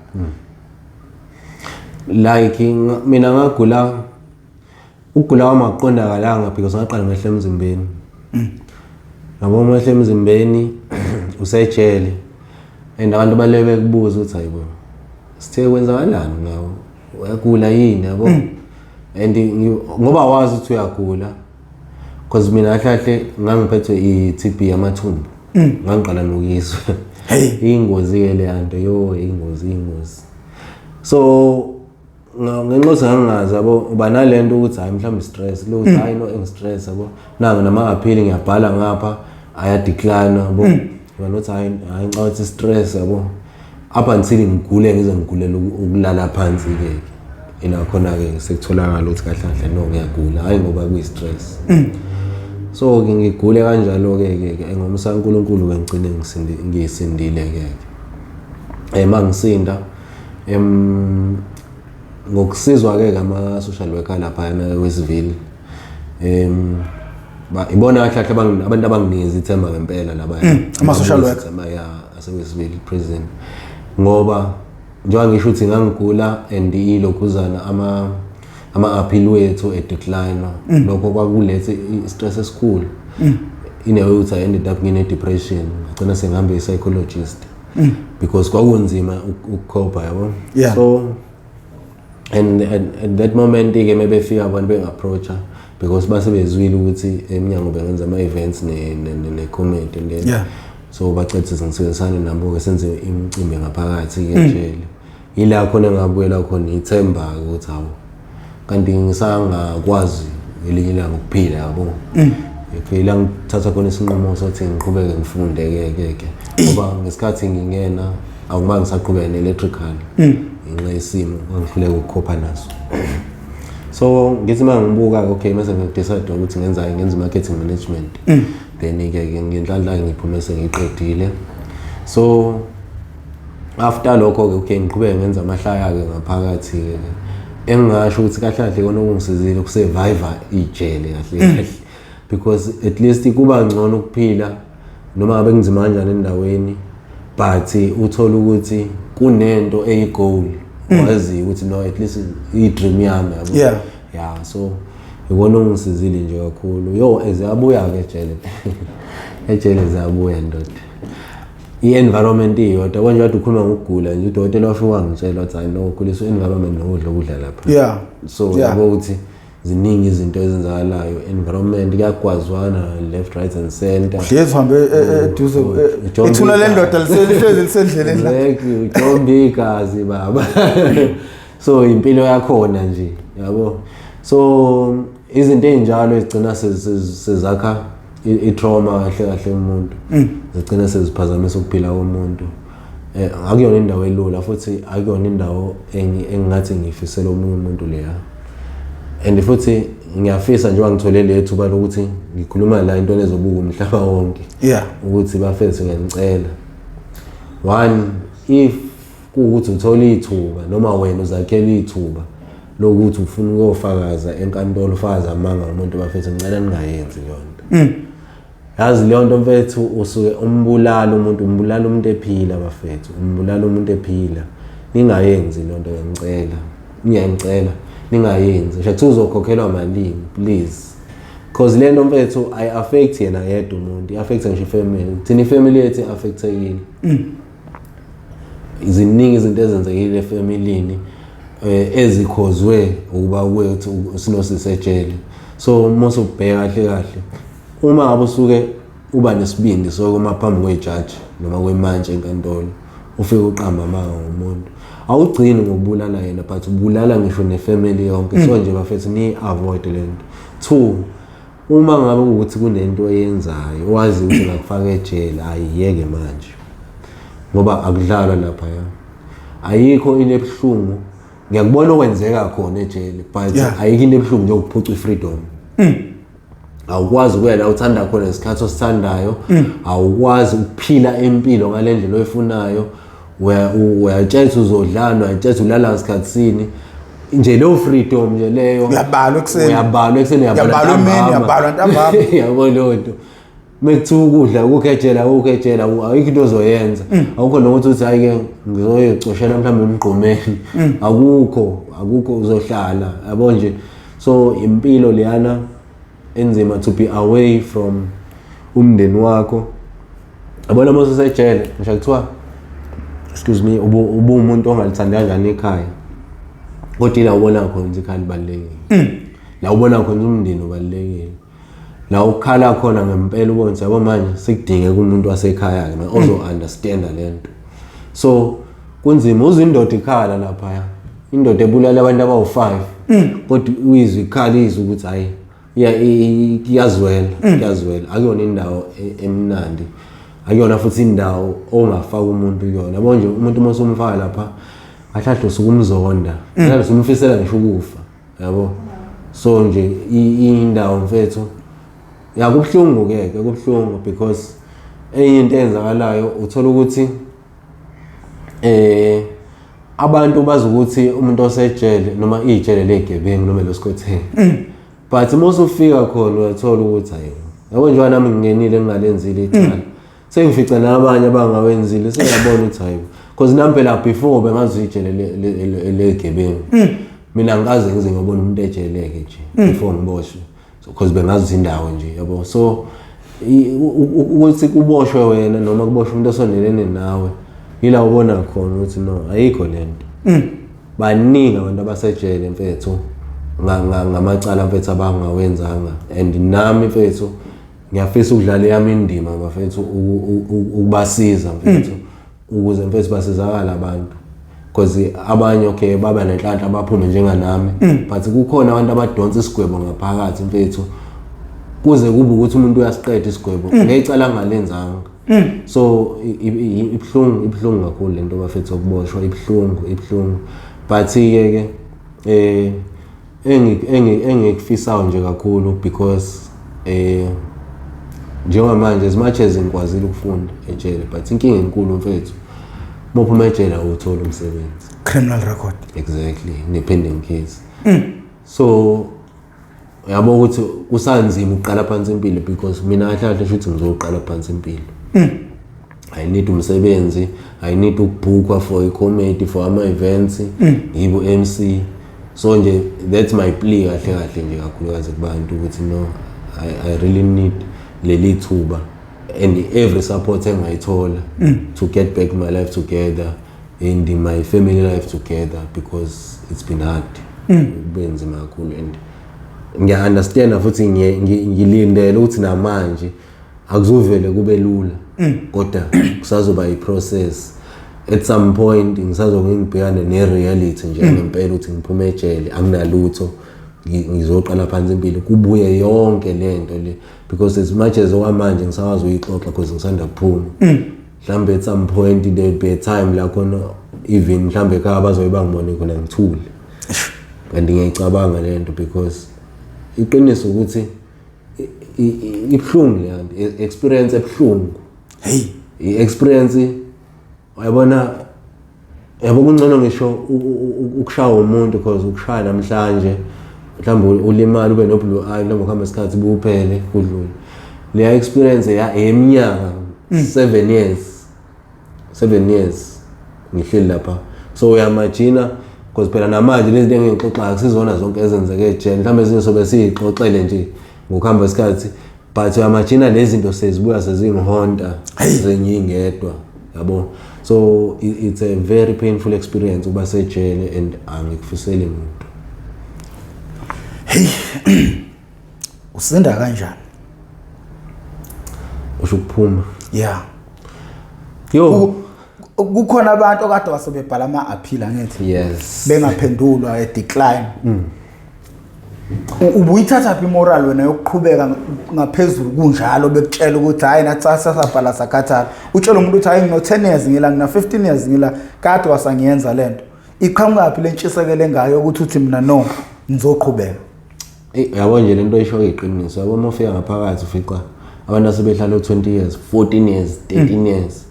Like mina ngagula, ukugula kwami akuqondakalanga because ngaqala ngehla emzimbeni, yabo. Uma ehla emzimbeni usejele and abantu balebe bekubuza ukuthi hayibo, sithe kwenzakalani ngawo, uyagula yini, yabo. And ngoba wazi ukuthi uyagula, because mina kahle kahle ngangiphethwe i-TB yamathumbu, ngangiqala nokuyizwa. Hey. Ingozi-ke leya nto, yo, ingozi, ingozi. So ngenxa yokuthi ngangingazi, yabo, uba nale nto ukuthi hayi, mhlawumbe stress lo, ukuthi hayi no, engi-stress, yabo, nanga nama-appeal ngiyabhala ngapha aya-decline, yabo. Ngiba nokuthi hayi hayi, ngicabanga ukuthi stress, yabo, up until ngigule ngize ngigulele ukulala phansi-ke ke, ila khona-ke sekutholakala ukuthi kahle kahle no, ngiyagula, hhayi ngoba kuyi-stress. So-ke ngigule kanjalo-ke ke ke ngomusa kaNkulunkulu-ke ngigcine ngisindile-ke ke. Uma ngisinda ngokusizwa-ke ama-social worker laphayana eWestville, ibona kahle kahle abantu abanginikeza ithemba ngempela labaya. Ama-social worker. Ya, ase-Westville Prison, ngoba njengoba ngisho ukuthi ngangigula and ilokhuzana ama-appeal wethu e-decline, lokho kwakulethe i-stress esikhulu in a way ukuthi I ended up ngine-depression, ngagcina sengihambe i-psychologist because kwakunzima ukukhopha, yabo. So and at that moment ke mebefika abantu bengi-approacha because base bezwile ukuthi eminyango bengenza ama-events ne-comedy and then so bacela ukuthi ngisebenzisane nabo-ke, senze imicimbi ngaphakathi-ke ejele. Ila khona engabuyela khona ithemba ukuthi hawu, kanti ngisangakwazi ngelinye ilanga ukuphila, yabo. Ila ngithatha khona isinqumo sokuthi ngiqhubeke ngifunde ke ke ngoba ngesikhathi ngingena akumange ngisaqhubeka ne-electrical ngenxa yesimo ngangihluleka ukukhopha naso. So ngithi uma ngibuka, okay, mase ngidecide ukuthi ngenza ngenza i-marketing management, then ke ke ngenhlanhla ngiphume sengiqedile. So after lokho ke, okay, ngiqhubeke ngenza amahlaya ke ngaphakathi ke, engingasho ukuthi kahle kahle kona okungisizile ukusurvive ijele kahle kahle, because at least kuba ngcono ukuphila noma ngabe kunzima kanjani endaweni, but uthola ukuthi kunento eyi-goal wazi ukuthi no, at least i-dream yami, yabo. Yeah, so ikona ongisizile nje kakhulu. Yo, ziyabuya-ke ejele, ejele ziyabuya ndoda, i-environment iyodwa konje. Kade ukhuluma ngokugula nje, udokotela wafika wangitshela wathi hayi no, khuliswa i-environment nokudla okudla lapha. So yabo ukuthi ziningi izinto ezenzakalayo, environment kuyagwazwana left, right and center. Hlezi uhambe eduze Jombi ithuna lendoda igazi. lihlezi lisendleleni la. Exactly, ujombi igazi baba. So impilo yakhona nje, yabo, so izinto ey'njalo ezigcina sezakha i-trauma kahle kahle umuntu, zigcina seziphazamisa ukuphila komuntu. Akuyona indawo elula futhi akuyona indawo engingathi ngifisela omunye umuntu leya, and futhi ngiyafisa njengoba ngithole le thuba lokuthi ngikhuluma la into ezobuka umhlaba wonke ukuthi bafethu, ngiyanicela, one, if kuwukuthi uthola ithuba noma wena uzakhela ithuba lokuthi ufuna ukuyofakaza enkantolo, ufakaza amanga ngomuntu, bafethu, ngicela ningayenzi leyo nto. Yazi leyo nto mfethu, usuke umbulala umuntu, umbulala umuntu ephila bafethu, umbulala umuntu ephila. Ningayenzi leyo nto, ngiyanicela, ngiyanicela, ningayenzi. Ngisho kuthiwa uzokhokhelwa malini, please, cause le nto mfethu ayi-affect yena yedwa umuntu, i-affect ngisho ifamily. Thina ifamily yethu i-affectekile, ziningi izinto ezenzekile efamilini ezikhozwe ukuba kwethu sinosisejele. So uma usubheka kahle kahle, uma ngabe usuke uba nesibindi sokuma phambi kwejaji noma kwemantshi enkantolo, ufike uqamba amanga ngomuntu, awugcini ngokubulala yena but ubulala ngisho nefamily yonke. So nje bafethu, ni-avoid le nto. Two, uma ngabe kuwukuthi kunento oyenzayo wazi ukuthi ngakufaka ejele, ayiyeke manje ngoba akudlalwa laphaya. Ayikho into ebuhlungu, ngiyakubona okwenzeka khona ejele, but ayikho into ebuhlungu njengokuphuca i-freedom. Awukwazi ukuya la uthanda khona ngesikhathi osithandayo, awukwazi ukuphila impilo ngale ndlela oyifunayo. Uyatshela ukuthi uzodlana, uyatshela ukuthi ulala ngasikhathi sini nje, leyo freedom nje leyo. Uyabalwa ekuseni. Uyabalwa ekuseni, uyabalwa Uyabalwa emini, ntambama. Uyabalwa ntambama. Yabo leyo nto, mekuthiwa ukudla ukukhejela ukukhejela, ayikho into ozoyenza. Awukho nokuthi uthi hayi-ke ngizoyicoshela mhlawumbe emgqomeni, akukho, akukho, uzohlala, yabo nje. So impilo leyana enzima, to be away from umndeni wakho, yabona. Uma usesejele, ngisho kuthiwa, excuse me, ubuwumuntu ongalithandi kanjani ekhaya, kodwa ila ubona khona ukuthi ikhaya libalulekile, la ubona khona ukuthi umndeni ubalulekile, la ukukhala khona ngempela, ubone ukuthi yabo manje sekudingeka umuntu wasekhaya-ke ozo-understanda le nto. So kunzima uzwe indoda ikhala laphaya, indoda ebulala abantu abawu-5, kodwa uyizwe ikhala, izwe ukuthi hhayi, kuyazwela, kuyazwela. Akuyona indawo emnandi, akuyona futhi indawo ongafaka umuntu kuyona, yabo nje. Umuntu uma usumfaka lapha, kahle kahle usuke umzonda, kahle kahle usumfisela ngisho ukufa, yabo. So nje indawo mfethu, ya, kubuhlungu ke ke, kubuhlungu because enye into eyenzakalayo, uthola ukuthi abantu bazi ukuthi umuntu osejele noma ijele legebengu noma losikhotheni, but uma usufika khona uyathola ukuthi hayi, yabo, njengoba nami ngingenile ngingalenzile icala, sengifica nabanye abangawenzile, sengiyabona ukuthi hayi, because nami phela before bengazi ijele legebengu, mina ngikaze ngize ngiyobona umuntu ejeleke nje before ngiboshwe, so because bengazi ukuthi indawo nje, yabo. So ukuthi kuboshwe wena noma kuboshwe umuntu osondelene nawe, yila ubona khona ukuthi no, ayikho lento. Baningi abantu abasejele mfethu ngamacala mfethu abangawenzanga, and nami mfethu ngiyafisa ukudlala eyami indima bafethu, ukubasiza mfethu, ukuze mfethu basizakale abantu. Because abanye, okay, baba nenhlanhla baphume njenganami, but kukhona abantu abadonsa isigwebo ngaphakathi, mfethu, kuze kube ukuthi umuntu uyasiqeda isigwebo ngecala angalenzanga. So ibuhlungu, ibuhlungu kakhulu lento, bafethu, okuboshwa ibuhlungu, ibuhlungu. But ke ke engikufisayo nje kakhulu, because njengamanje, as much as ngikwazile ukufunda ejele, but inkinga enkulu, mfethu, uma ejele awuthola umsebenzi. Criminal record. Exactly, ne-pending case. So yabo ukuthi kusanzima ukuqala phansi impilo, because mina kahle kahle shuthi ngizoqala phansi impilo. I need umsebenzi, I need ukubhukwa for i-comedy, for ama-events, ngibo MC. So nje that's my plea kahle kahle nje, kakhulukazi kubantu, ukuthi no, I really need leli thuba and every support engayithola to get back my life together and my family life together, because it's been hard, kube nzima kakhulu. And ngiya-understanda futhi ngilindele ukuthi namanje akuzuvele kube lula, kodwa kusazoba i-process. At some point ngisazoke ngibhekane ne-reality nje ngempela ukuthi ngiphume ejele anginalutho, ngizoqala phansi impilo, kubuye yonke lento le, because as much as okwamanje ngisakwazi uyixoxa because ngisanda kuphuma, mhlambe at some point there will be a time la khona even mhlambe ekhaya bazobe bangibone khona ngithule. Kanti ngiyayicabanga lento, because iqiniso ukuthi ibuhlungu le nto, experience ebuhlungu. Hey. I-experience, uyabona, yabo, kungcono ngisho ukushaya umuntu, because ukushaya namhlanje mhlawumbe ulimala, ube no-blue eye, mhlawumbe kuhamba isikhathi buphele, kudlule. Leya experience ya eminyaka 7 years, 7 years ngihleli lapha. So uyamagina, because phela namanje lezi zinto engiyixoxayo akusizona zonke ezenzeke ejele, mhlawumbe ezinye sobe siyixoxele nje ngokuhamba isikhathi, but uyamagina lezi zinto sezibuya sezingihonta sengingedwa, yabo. So it's a very painful experience ukuba sejele and angikufiseli muntu. Usinda kanjani? Usho ukuphuma? Yeah. Yo. Kukhona abantu okade wasebebhala ama-appeal, angithi? Yes. Bengaphendulwa, e-decline. Ubuyithatha phi imoral wena yokuqhubeka ngaphezulu kunjalo, bekutshela ukuthi hayi, nathi sasabhala sakhathala, utshela umuntu ukuthi hayi, ngino-10 years ngila, ngina-15 years ngila, kade wasangiyenza lento? Iqhamukaphi le ntshisekelo engayo ukuthi uthi mina no, ngizoqhubeka? Eh, yabo nje lento oyisho iqiniso, yabo. Uma ufika ngaphakathi ufica abantu asebehlala 20 years, 14 years, 13 years.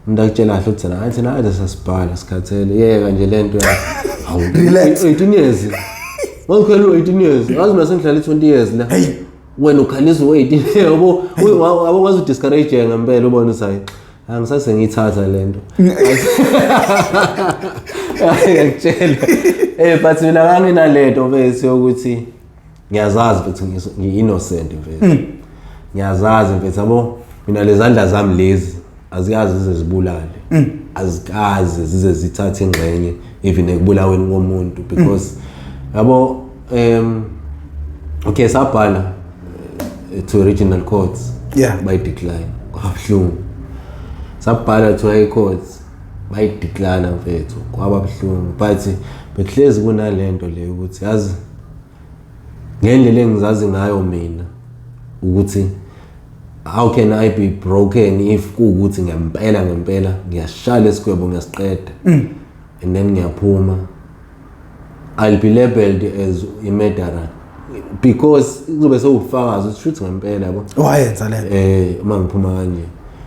Umuntu akutshela kahle ukuthi hayi, thina kade sasibhala, sikhathele, yeka nje lento. Hawu. Relax. 18 years, wangikhwela u-18 years, ngazi mina sengihlale 20 years la, wena ukhalisa u-18, yabo. Yabo, kwazi udiscourage ngempela, ubone ukuthi hayi, angisase ngiyithatha lento, ngiyakutshela. But mina nganginalento bese yokuthi ngiyazazi futhi ngi-innocent, mfethu, ngiyazazi, mfethu, yabo. Mina lezandla zami lezi azikaze zize zibulale, azikaze zize zithathe ingxenye even ekubulaweni komuntu, because yabo, okay, sabhala to regional courts, bayidecline, kwabuhlungu. Sabhala to high courts, bayidecline, mfethu, kwaba buhlungu. But bekuhlezi kunalento le ukuthi yazi ngendlela engizazi ngayo mina ukuthi how can I be broken if kuwukuthi ngempela ngempela ngiyashaya lesigwebo, ngiyasiqeda, and then ngiyaphuma, I'll be labeled as a murderer, because kuzobe sewufakazi ukuthi shuthi ngempela, yabo, wayenza lento. Uma ngiphuma kanje.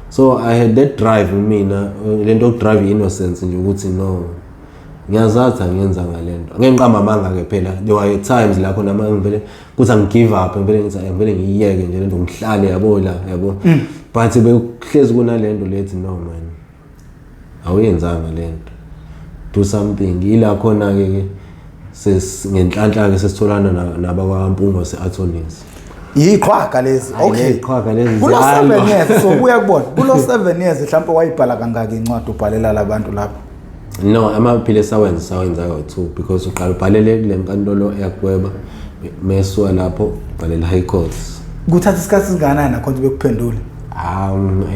So I had that drive mina, lento yoku-drive innocence nje, ukuthi no, ngiyazathi angiyenza ngalento, angeke ngiqamba amanga ke. Phela there were times la khona manje ngivele kuthi angigive up, ngivele ngithi ngivele ngiyiyeke nje lento, ngihlale, yabo, la, yabo. But bekuhlezi kunalento lethi no man, awuyenzanga lento, do something. Ila khona ke ke ngenhlanhla ke sesitholana nabakwaMpungose attorneys. Yiqhwaga lezi. Hayi, Okay. leziqhwaga lezi Kulo ziyalwa. 7 years, so buya kubona kulo 7 years, mhlawumbe wayibhala kangaki incwadi ubhalela labantu lapho? No, ama-appeal esawenza, sawenza kawu-two, because uqala ubhalele kule nkantolo eyagweba, mesuka lapho ubhalela high court. Kuthatha isikhathi singakanani nakhona ukuthi bekuphendule?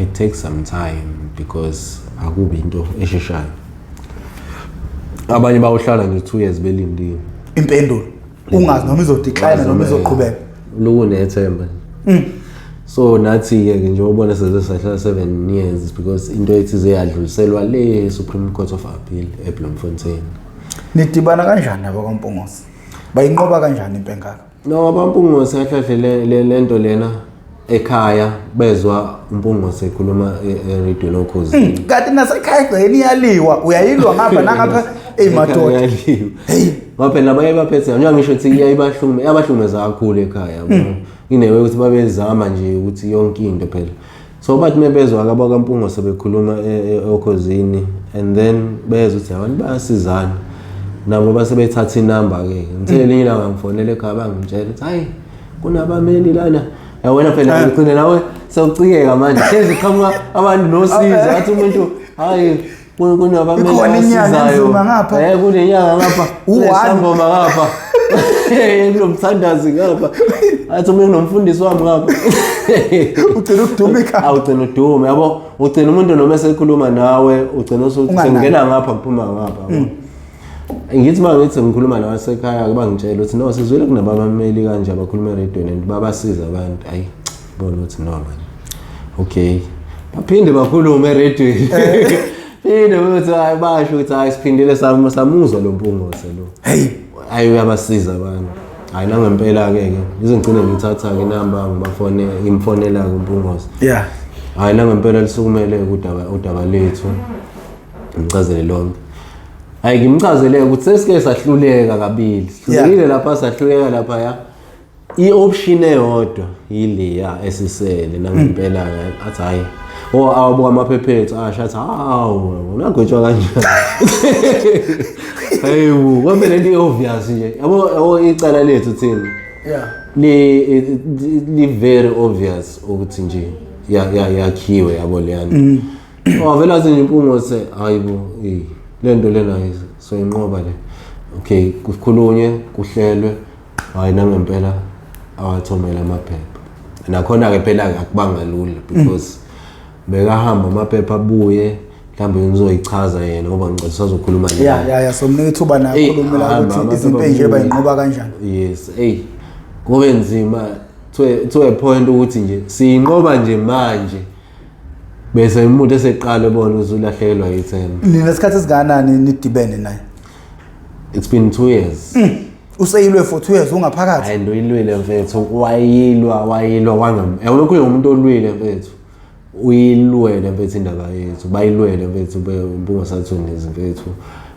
It takes some time because akubi into esheshayo. Abanye bawuhlala nje 2 years belindile impendulo, ungazi noma izodecline noma izoqhubeka. Lokunethemba. So nathi-ke ke njengoba ubona seze sahlala 7 years because into ethize yadluliselwa le Supreme Court of Appeal eBloemfontein. Nidibana kanjani nabakwaMpungose? Bayinqoba kanjani impi engaka? No, abaMpungose kahle kahle lento lena ekhaya bezwa uMpungose ekhuluma e-radio noKhozini. Kanti nasekhaya egcekeni iyaliwa, uyayilwa ngapha nangapha. Eyi madoda. Iyaliwa. Ngoba phela nabaye baphethe njengoba ngisho ukuthi iyayibahluma, iyabahlukumeza kakhulu ekhaya yabo. Inewe ukuthi babezama nje ukuthi yonke into phela. So bathi mebezwa abakaMpungose bekhuluma oKhozini and then bezwa ukuthi abantu bayasizana. Nabo base bethatha inamba ke. Ngithe elinye ilanga ngifonele ekhaya bangitshela ukuthi hayi kunabameli lana. Yawena phela ugcine nawe sewucikeka manje. Hlezi qhamuka abantu nosizo athi umuntu hayi kunabameli Ikhona inyanga abasizayo. enzima ngapha. Kunenyanga ngapha. U-one. Kunesangoma ngapha. Kunomthandazi ngapha. Athi umuntu kunomfundisi wami ngapha. Ugcina ukuduma ikhanda. Awugcina udume yabo, ugcina umuntu noma esekhuluma nawe ugcina usuthi Unganaki. sengingena ngapha ngiphuma ngapha yabo. Ngithi uma ngithi ngikhuluma nabasekhaya bangitshela ukuthi no sizwile kunabameli kanje abakhuluma eradweni and babasiza abantu. Ayi bona ukuthi no man. Okay. Baphinde bakhulume eradweni. Phinde ukuthi hayi basho ukuthi hayi siphindile samuzwa lo Mpungose lo. Hey, Hayi uyabasiza abantu. Hayi nangempela ke ke ngize ngigcine ngithatha ke inamba ngibafone ngimfonela ke uMpungose. Hayi nangempela lisukumele udaba lethu. Ngimchazele lonke. Hayi ngimchazele ukuthi sesike sahluleka kabili. Sihlulekile lapha sahluleka lapha ya. I-option eyodwa yileya esisele nangempela ke athi hayi oh awabuka amaphepha ethu asho athi hawu unagwetshwa kanjani. Hey bu kwamele lento i-obvious nje. Yabo icala lethu thina. Li very obvious ukuthi nje yakhiwe yabo leyana. Wavela athi nje uMpungose hayibo lento lena soyinqoba le. Okay kukhulunywe kuhlelwe hayi nangempela awathomela amaphepha. Nakhona ke phela akubanga lula because bekahamba amaphepha abuye mhlawumbe ngizoyichaza yena ngoba ngicela usazokhuluma naye. Ya somnika ithuba naye akhulumela ukuthi izinto ezinje bayinqoba kanjani. Yes, hey kube nzima to a point ukuthi nje siyinqoba nje manje bese umuntu eseqala ebona ukuthi ulahlekelwa yithemba. Ninesikhathi esingakanani nidibene naye? It's been 2 years. Useyilwe for 2 years ungaphakathi? Hayi ndoyilwile mfethu, wayilwa wangam. Yabona kuyi umuntu olwile mfethu. Uyilwele mfethu indaba yethu, bayilwele mfethu beMpungose Attorneys mfethu.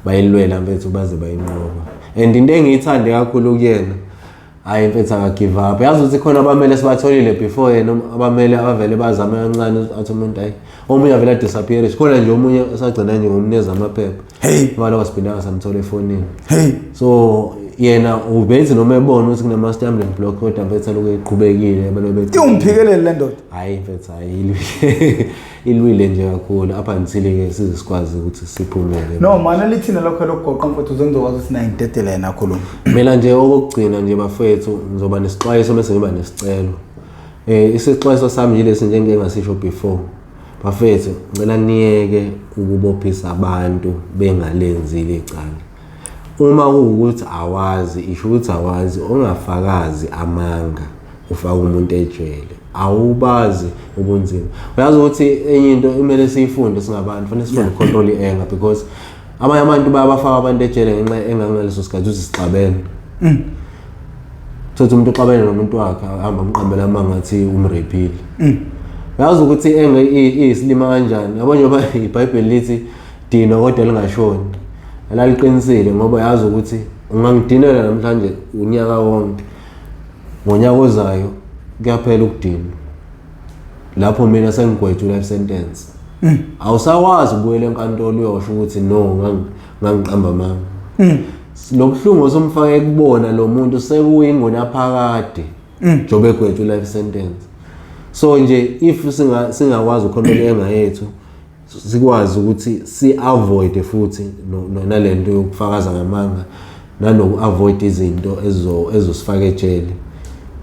Bayilwela mfethu baze bayinqoba. And into engiyithande kakhulu kuyena hayi mfethu aka give up. Yazi ukuthi khona abamele sibatholile before yena abamele abavele bazame kancane athi umuntu hayi omunye avela disappear. Khona nje omunye esagcina nje ngomneza amaphepha. Hey. Ngoba wasiphinda samthola efonini. Hey. So yena ubethi noma ebona ukuthi kunama stumbling block kodwa mfethu lokho eqhubekile abantu bethi Iwumphikeleli le ndoda. Hayi mfethu hayi ilwile nje kakhulu up until ke size sikwazi ukuthi siphumele. No mana lithina lokho lokugoqa mfethu uzengizokwazi ukuthi naye ngidedele yena akhuluma. Mina nje okugcina nje bafethu ngizoba nesixwayiso bese ngiba nesicelo. Isixwayiso sami nje lesi nje ngingasisho before. Bafethu ngicela niyeke ukubophisa abantu bengalenzile icala. Uma kuwukuthi awazi isho ukuthi awazi ongafakazi amanga ufaka umuntu ejele. Awubazi ubunzima. Uyazi ukuthi enye into kumele siyifunde singabantu, fanele sifunde control i-anger because abanye abantu bayabafaka abantu ejele ngenxa engangaleso sikhathi ukuthi sixabene. Thothi umuntu uxabene nomuntu wakhe ahamba amqambela amanga athi umrapeile. Uyazi ukuthi i-anger iyisilima kanjani? Yabo njengoba iBhayibheli lithi dina kodwa lingashoni. Laliqinisile ngoba yazi ukuthi ungangidinela namhlanje unyaka wonke. Ngonyaka ozayo kuyaphela ukudinwa. Lapho mina sengigwetshwe life sentence. Awusakwazi ukubuyela enkantolo uyosho ukuthi no ngangiqamba amanga. Lo buhlungu osumfake kubona lo muntu sekuyingona phakade. Njengoba egwetshwe life sentence. So nje if singakwazi ucontrol i-anger yethu sikwazi ukuthi si-avoid futhi nalento yokufakaza ngamanga nanoku-avoid izinto ezosifaka ejele.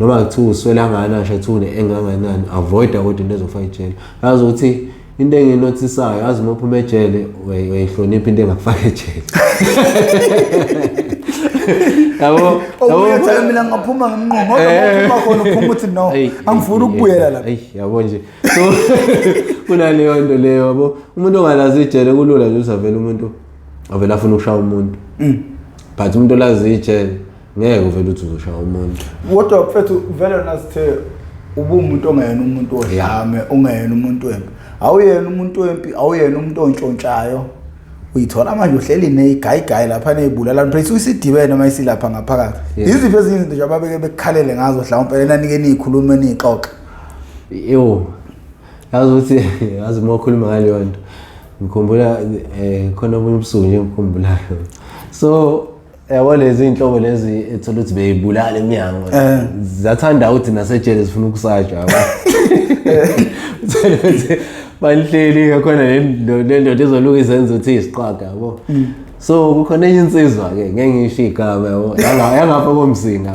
Noma kuthiwa uswela kangakanani, kuthiwa une-anger kangakanani, avoid-a kodwa into ezofaka ejele. Yazi ukuthi into enginothisayo, yazi uma uphuma ejele uyayihlonipha into engakufaka ejele. Yabo. Omunye uthi mina ngaphuma ngimnqomo, kodwa uma uphuma khona uphuma uthi no, angifuni ukubuyela lapha. Eyi, yabo nje. So kunaleyo nto leyo yabo. Umuntu ongalazi ijele kulula nje usavela umuntu avela afuna ukushaya umuntu. But umuntu olazi ijele ngeke uvele uthi uzoshaya umuntu. Kodwa mfethu vele nasithe ubumuntu ongeyena umuntu odlame, ongeyena umuntu wempi. Awuyena umuntu wempi, awuyena umuntu ontshontshayo. Uyithola manje uhleli neyigayigayi lapha nezibulala phela uyisidibene uma isilapha ngaphakathi. Yiziphi ezinye izinto nje ababeke bekukhalele ngazo mhlawumbe lena nike niyikhulume niyixoxe? Yo. Yazi ukuthi yazi uma ukhuluma ngaleyo nto ngikhumbula khona obunye ubusuku nje ngikhumbulayo. So yabo lezi inhlobo lezi ethola ukuthi beyibulala eminyango. Zathanda ukuthi nasejele zifuna ukusajwa yabo. Uthola ukuthi balihleli khona le ndoda ezoluka izenzo ukuthi isiqwaga yabo. So kukhona enye insizwa ke ngeke ngisho igama yabo yangapha komsinga.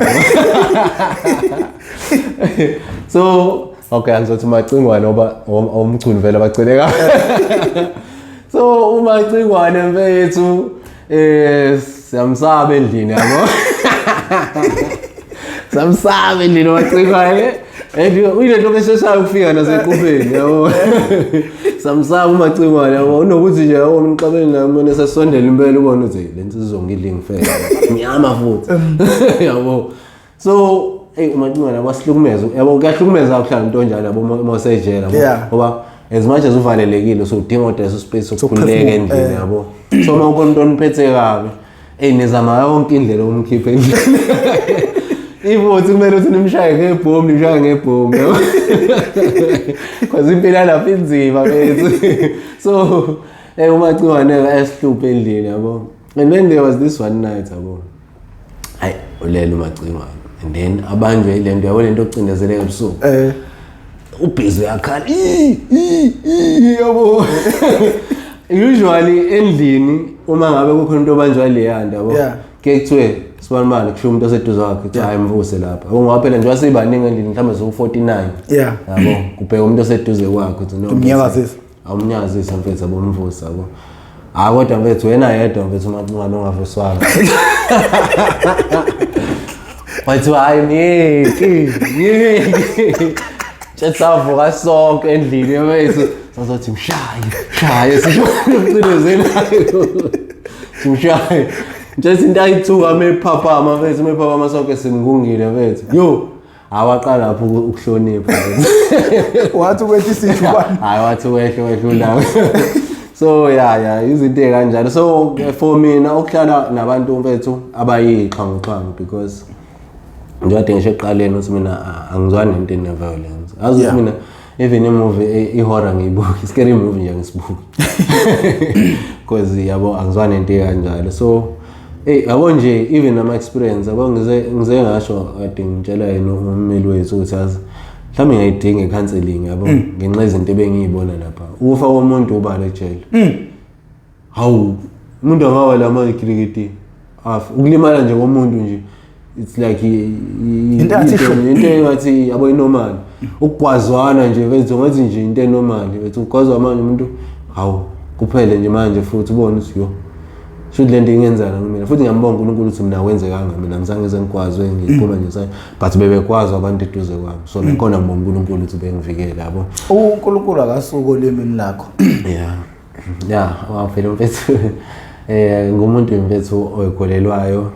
So okay angizothi Macingwane ngoba omchunu vele abagcineka. So uMacingwane mfethu siyamsaba endlini yabo. Samsaba endlini uMacingwane. And uyilento besheshayo ukufika nasequbeni yabo. Samsaba uMacingwane yabo unokuthi nje yabo umxabeni naye umuntu esesondela impela ubona ukuthi le nsizwa ngidla ngifela. Mnyama futhi. Yabo. So hey uMacingwane wasihlukumeza yabo kuyahlukumeza ukuhlala into onjalo yabo uma usejele yabo. Ngoba as much as uvalelekile so udinga kodwa leso space sokukhululeka endlini yabo. So uma ukhona umuntu oniphethe kabi nizama yonke indlela ukumkhipha endlini. Ivothi kumele ukuthi nimshaye ngebhomu, nimshaye ngebhomu. Because impilo lapha inzima bethu. So uMacingwane esihluphe endlini yabo. And then there was this one night yabo. Hayi ulele uMacingwane. And then abanjwe ilento yabo lento ocindezeleka ebusuku. Ubhizi uyakhala. Yabo. Usually endlini uma ngabe kukhona umuntu obanjwa leya nto yabo. Ke kuthiwe sibanibani kusho umuntu oseduze kwakhe kuthi hayi mvuse lapha. Ngoba phela nje wasibaningi endlini mhlawumbe zo 49. Yabo kubheka umuntu oseduze kwakhe uthi no. Umnyakazisa. Awumnyakazisa mfethu yabo umvuse yabo. Hayi kodwa mfethu wena yedwa mfethu uMacingwane ongavuswanga. Wathi hayi myeki myeki. Savuka sonke endlini mfethu sazothi mshaye mshaye sisho umcinezelayo. Simshaye. Nje into ayithuka mephaphama mfethu mephaphama sonke simngungile mfethu. Yo awaqala lapho ukuhlonipha. Wathi ukwethi isijubane. Hayi wathi wehle wehlula. So yeah izinto ezikanjalo. So for mina ukuhlala nabantu mfethu abayixhanguxhangu because njengoba ngisho ekuqaleni ukuthi mina angizwani nento ene violence. Azi ukuthi mina even imovie ihorror ngiyibuki, scary movie nje ngisibuki. Because yabo angizwani nento ekanjalo. So hey yabo nje even nama experience yabo ngize ngasho kade ngitshela yena ummeli wethu ukuthi azi mhlawumbe ngiyayidinga i-counseling yabo ngenxa yezinto ebengiyibona lapha. Ukufa komuntu ubala ejele. Hawu umuntu angawa la manje afa ukulimala nje komuntu nje it's like into engathi yabo inormal ukugwazwana nje bethu ngathi nje into enormal bethu ugwazwa manje umuntu hawu kuphele nje manje futhi ubone ukuthi yo should lento ingenzana kumina futhi ngiyambonga uNkulunkulu ukuthi mina wenzekanga mina ngizange ngize ngigwazwe ngiphuma nje sayo but bebegwazwa abantu eduze kwami so nakhona ngibonga uNkulunkulu ukuthi bengivikele yabo. uNkulunkulu akasuka olimini lakho. Yeah wavela mfethu ngumuntu mfethu oyikholelwayo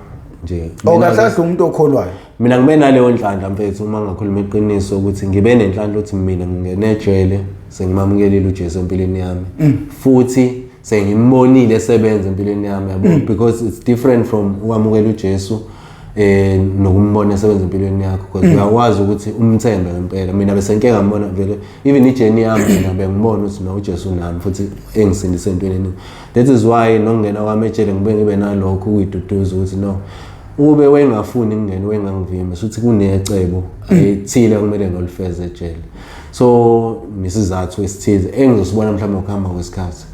nje. Okahle umuntu okholwayo. Mina ngibe naleyo nhlanhla mfethu uma ngakhuluma iqiniso ukuthi ngibe nenhlanhla ukuthi mina ngingene ejele sengimamukelile uJesu empilweni yami. Futhi sengimbonile esebenza empilweni yami yabo because it's different from ukwamukela uJesu nokumbona esebenza empilweni yakho because uyakwazi ukuthi umthembe ngempela. Mina bese ngike ngambona vele even ijourney yami mina bengibona ukuthi no uJesu nami futhi engisindise entweni eningi. That is why nokungena kwami ejele ngibe ngibe nalokho ukuyiduduza ukuthi no ube wengafuni ngingene wengangivimba futhi kunecebo ethile kumele ngolifeze ejele. So nesizathu esithize engizosibona mhlawumbe ukuhamba kwesikhathi.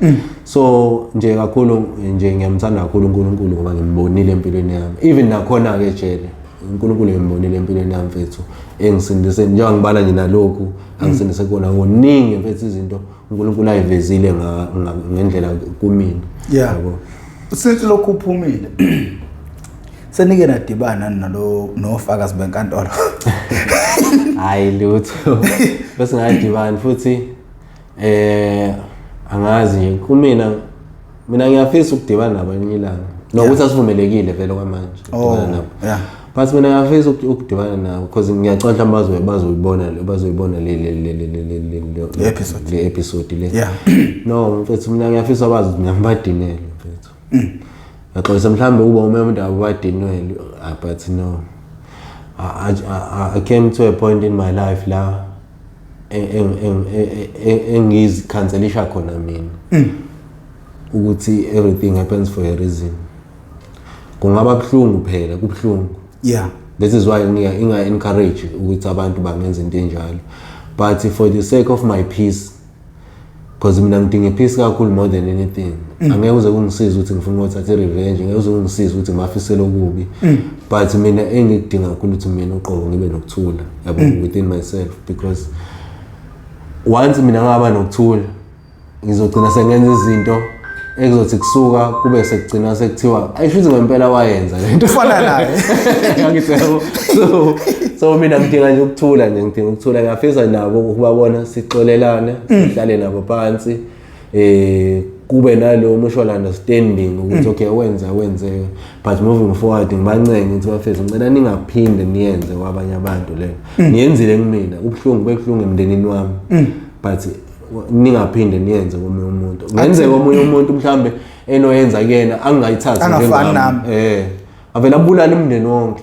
So nje kakhulu nje ngiyamthanda kakhulu uNkulunkulu ngoba ngimbonile empilweni yami. Even nakhona ke ejele uNkulunkulu ngimbonile empilweni yami mfethu engisindise njengoba ngibala nje nalokhu angisindise kona kuningi mfethu izinto uNkulunkulu ayivezile ngendlela kumina. Yabo. Since lokhu uphumile senike nadibana nalo nofakazi benkantolo? Hayi lutho, bese ngadibani futhi. Angazi nje kumina, mina ngiyafisa ukudibana nabo elinye ilanga, nokuthi asivumelekile vele kwamanje ukudibana nabo. But mina ngiyafisa ukudibana nabo because ngiyacela mhlawumbe bazoyibona le Le episode. Le episode le. No mfethu, mina ngiyafisa bazi ukuthi mina ngibadinele mfethu. Ngiyaxolisa mhlawumbe kuba ume umuntu abadinwele, but no, I came to a point in my life la engizikhanselisha khona mina ukuthi everything happens for a reason. Kungaba buhlungu phela, kubuhlungu. This is why ngiya encourage ukuthi abantu bangenza into enjalo, but for the sake of my peace, because mina ngidinga peace kakhulu more than anything. Angeke uze kungisize ukuthi ngifuna ukuthatha i-revenge, ngeke uze kungisize ukuthi ngibafisele okubi, but mina engikudinga kakhulu ukuthi mina uqobo ngibe nokuthula, yabo, within myself, because once mina ngaba nokuthula ngizogcina sengenza izinto ekuzothi kusuka kube sekugcina sekuthiwa ayisho ngempela wayenza lento. Ufana naye. Angithi yabo. So mina ngidinga nje ukuthula nje, ngidinga ukuthula. Ngiyafisa nabo ukubabona, sixolelane, sihlale nabo phansi, kube nalo mutual understanding ukuthi okay, wenza wenzeka, but moving forward ngibancenge ukuthi bafethu, ngicela ningaphinde niyenze kwabanye abantu le niyenzile kumina. Ubuhlungu bebuhlungu emndenini wami, but ningaphinde niyenze komunye umuntu. Ngenzeka omunye umuntu mhlambe enoyenza kuyena angingayithathi Angafani njengami. nami. Avela abulala umndeni wonke,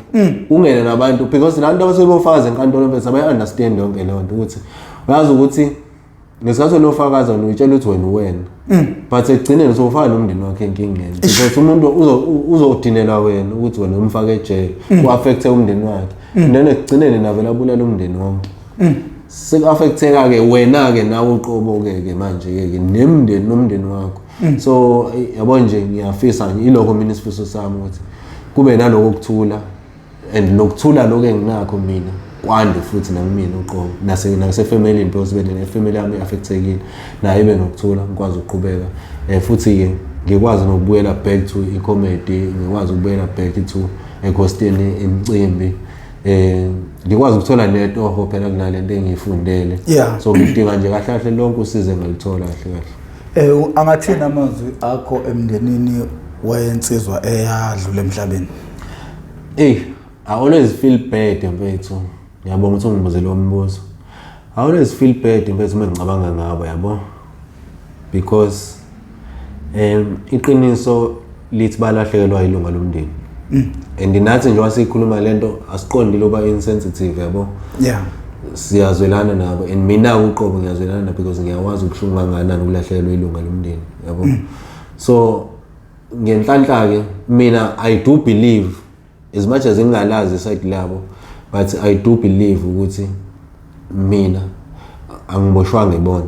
ungene nabantu, because lanto abasuke bofakaza enkantolo mfethu abayi-understand yonke leyo nto, ukuthi uyazi ukuthi ngesikhathi olofakaza wena uyitshela ukuthi wena uwena, but ekugcineni sowufaka nomndeni wakhe enkingeni, because umuntu uzodinelwa wena ukuthi wena umfake ejele, ku-affecte umndeni wakhe, then ekugcineni navela abulala umndeni wonke. Seku-affecteka-ke wena-ke nawe uqobo-ke ke manje-ke ke nemndeni nomndeni wakho. So yabo nje, ngiyafisa nje, ilokho mina isifiso sami ukuthi kube naloko kuthula, and lokuthula lokho enginakho mina kwande futhi nakumina uqobo nasefemelini, because bene nefamily yami i-affectekile nayo ibe nokuthula, ngikwazi ukuqhubeka futhi-ke ngikwazi nokubuyela back to i-comedy, ngikwazi ukubuyela back to e-hosteni imicimbi, ngikwazi ukuthola netoho phela kunalento engiyifundele. So ngidinga nje kahle kahle lonke usizo engalithola kahle kahle. Angathini amazwi akho emndenini wensizwa eyadlula emhlabeni? Hey, I always feel bad mfethu. Ngiyabonga ukuthi ungibuze lo mbuzo. I always feel bad mfethu uma ngicabanga ngabo, yabo, because iqiniso lithi balahlekelwa ilunga lomndeni. And nathi njengoba sikhuluma lento asiqondile uba insensitive, yabo. Siyazwelana nabo, and mina uqobo ngiyazwelana nabo because ngiyawazi ubuhlungu kangakanani ukulahlekelwa ilunga lomndeni, yabo. So ngenhlanhla ke mina I do believe, as much as ngingalazi iside labo, but I do believe ukuthi mina angiboshwanga ibona.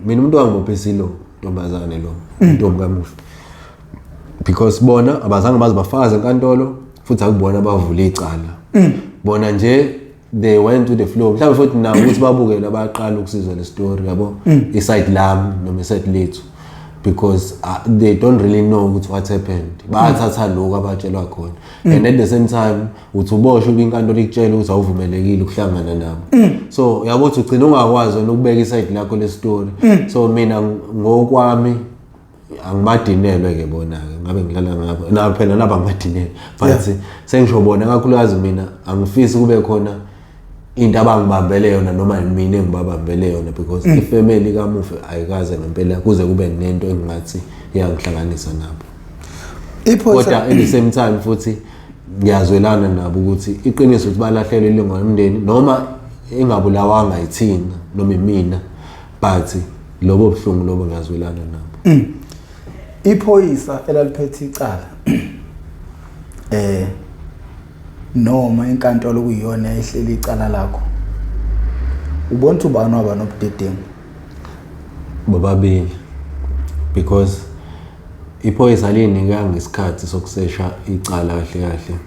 Mina umuntu wangibophisa ilo ntombazane lo, intombi kamufi, because bona abazange baze bafakaze enkantolo futhi akubona abavula icala. Bona nje they went to the flow, mhlawumbe futhi nabo ukuthi babukele bayaqala ukusizwa le story, yabo, iside lami noma iside lethu, because they don't really know ukuthi what happened. Bayathatha lokhu abatshelwa khona, and at the same time uthi uboshwe kwinkantolo ikutshela ukuthi awuvumelekile ukuhlangana nabo. So yabo ukuthi ugcina ungakwazi wena ukubeka iside lakho le story. So mina ngokwami angibadinelwe ke bona-ke, ngabe ngilala ngabo na phela nabo angibadinelwe, but sengisho bona kakhulukazi mina angifisi kube khona into abangibambele yona noma mina engibabambele yona, because ifamily kamufi ayikaze ngempela kuze kube nento engingathi iyangihlanganisa nabo. Iphoyisa Kodwa at the same time futhi ngiyazwelana nabo ukuthi iqiniso ukuthi balahlelwe ilunga lomndeni noma engabulawanga yithina noma imina, but lobo buhlungu lobo ngiyazwelana nabo. Iphoyisa elaliphethe icala noma inkantolo kuyiyona ehleli icala lakho, ubona ukuthi ubani waba nobudedengu? Bobabili, because iphoyisa liyinikanga isikhathi sokusesha icala kahle kahle,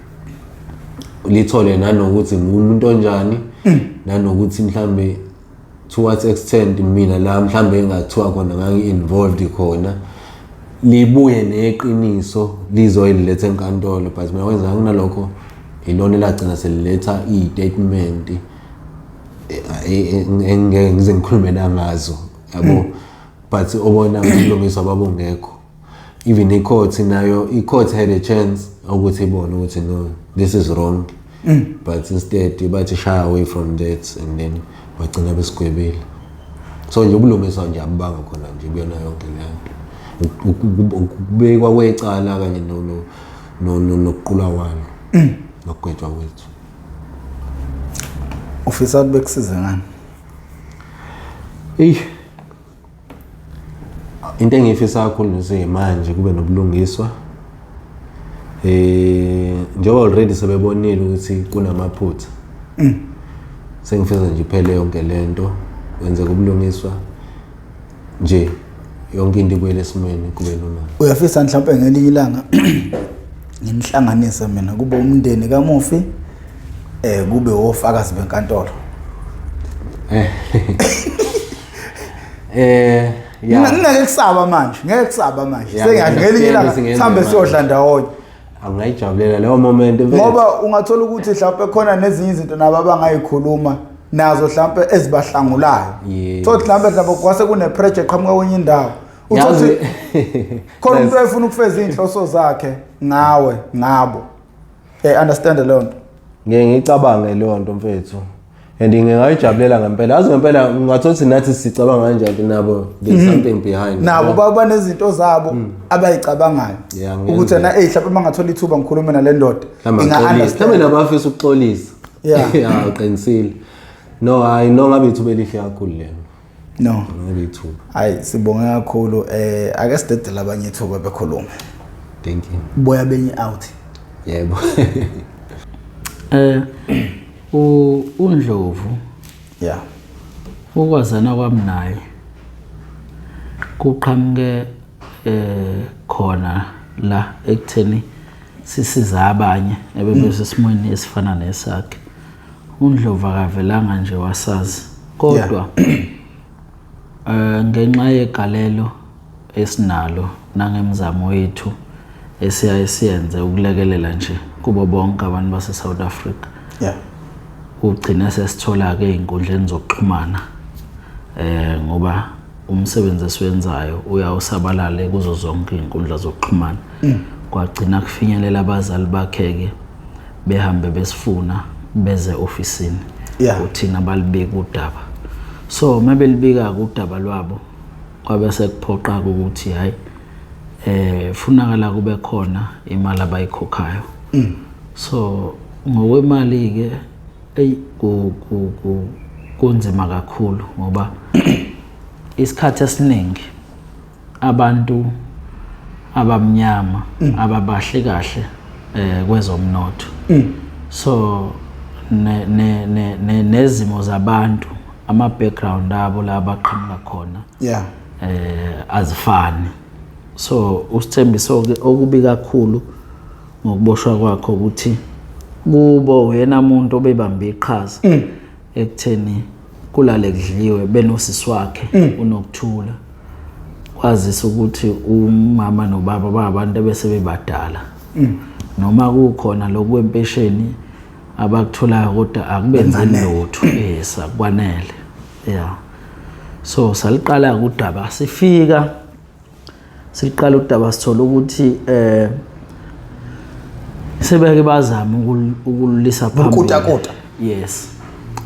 lithole nanokuthi ngumuntu onjani, nanokuthi mhlambe to what extent mina la mhlambe engathiwa khona ngangi-involved khona. Libuye neqiniso lizoyiletha enkantolo, but mina kwenzeka kunalokho, ilona elagcina seliletha iy'statement engeke ngize ngikhulume nangazo, yabo, but obona ubulungiswa babungekho. Even i-court nayo, i-court had a chance ukuthi ibone ukuthi no, this is wrong, but instead bathi shy away from that and then bagcina besigwebile. So nje ubulungiswa nje abubanga khona nje kuyona yonke leyo nto. Ukubekwa kwecala kanye nokuqulwa kwalo nokugwetshwa kwethu. Ufisa ukuthi bekusize ngani? Eyi, into engiyifisa kakhulu nje manje, kube nobulungiswa, njengoba already sebebonile ukuthi kunamaphutha. Sengifisa nje iphele yonke lento, kwenzeka ubulungiswa nje, yonke into ibuyele esimweni, kube normal. Uyafisa mhlawumbe ngelinye ilanga nginihlanganise mina, kube umndeni kamufi, kube ofakazi benkantolo? Ya. Ngingeke kusaba manje, ngeke kusaba manje. Ya, Sengiyazi ngelinye ilanga singenze sihambe manje. siyodla ndawonye. Angayijabulela leyo moment, mfethu. Ngoba ungathola ukuthi mhlawumbe khona nezinye izinto nabo abangayikhuluma nazo, mhlawumbe ezibahlangulayo. Thothi mhlawumbe kwase kune pressure eqhamuka kwenye indawo, Yazi uthothi khona umuntu oyefuna ukufeza iy'nhloso zakhe ngawe, ngabo. Understand leyo nto? Ngeke ngicabange leyo nto, mfethu, and ngingayijabulela ngempela. Yazi, ngempela ungathola ukuthi nathi sicabanga kanjani, nabo there's something behind. Nabo baba nezinto zabo abayicabangayo Yeah, ukuthi ngenzeka. na mhlawumbe uma ngathola ithuba ngikhulume nale ndoda, mhlawumbe inga axolise, understand. mhlawumbe nabafisa ukuxolisa. Ya, uqinisile. No, hayi, no, ngabe ithuba elihle kakhulu lelo. No. Ngabe ithuba. Hayi, sibonge kakhulu. Ake sidedele abanye ithuba bekhulume. Thank you. Boya benye out. Yebo. uNdlovu, ukwazana kwami naye kuqhamuke khona la ekutheni sisiza abanye ebebesesimweni esifana nesakhe. uNdlovu akavelanga nje wasazi, kodwa ngenxa yegalelo esinalo nangemizamo yethu esiyaye siyenze ukulekelela nje kubo bonke abantu base South Africa, ugcine sesithola ke ey'nkundleni zokuxhumana, ngoba umsebenzi esiwenzayo uyawusabalale kuzo zonke iy'nkundla zokuxhumana. Kwagcina kufinyelela abazali bakhe-ke, behambe besifuna, beze ofisini. Uthina balibika udaba. So uma belibika-ke udaba lwabo, kwabe sekuphoqa-ke ukuthi hhayi, funakala kube khona imali abayikhokhayo. So ngokwemali-ke, eyi, kunzima kakhulu, ngoba isikhathi esiningi abantu abamnyama ababahle kahle kwezomnotho. So ne ne ne nezimo zabantu, ama background abo la abaqhamuka khona azifani. So uSithembiso ke, okubi kakhulu ngokuboshwa kwakho ukuthi kubo uyena umuntu obebambe iqhaza ekutheni kulale kudliwe benosisi wakhe uNokuthula, kwazisa ukuthi umama nobaba babantu ebese bebadala, noma kukhona lokwempesheni abakutholayo, kodwa akubenzeli lutho. Yes, akwanele. Yeah, so saliqala udaba, sifika siqala udaba, sithola ukuthi sebeke bazama ukululisa phambili. Ukutakota. Yes,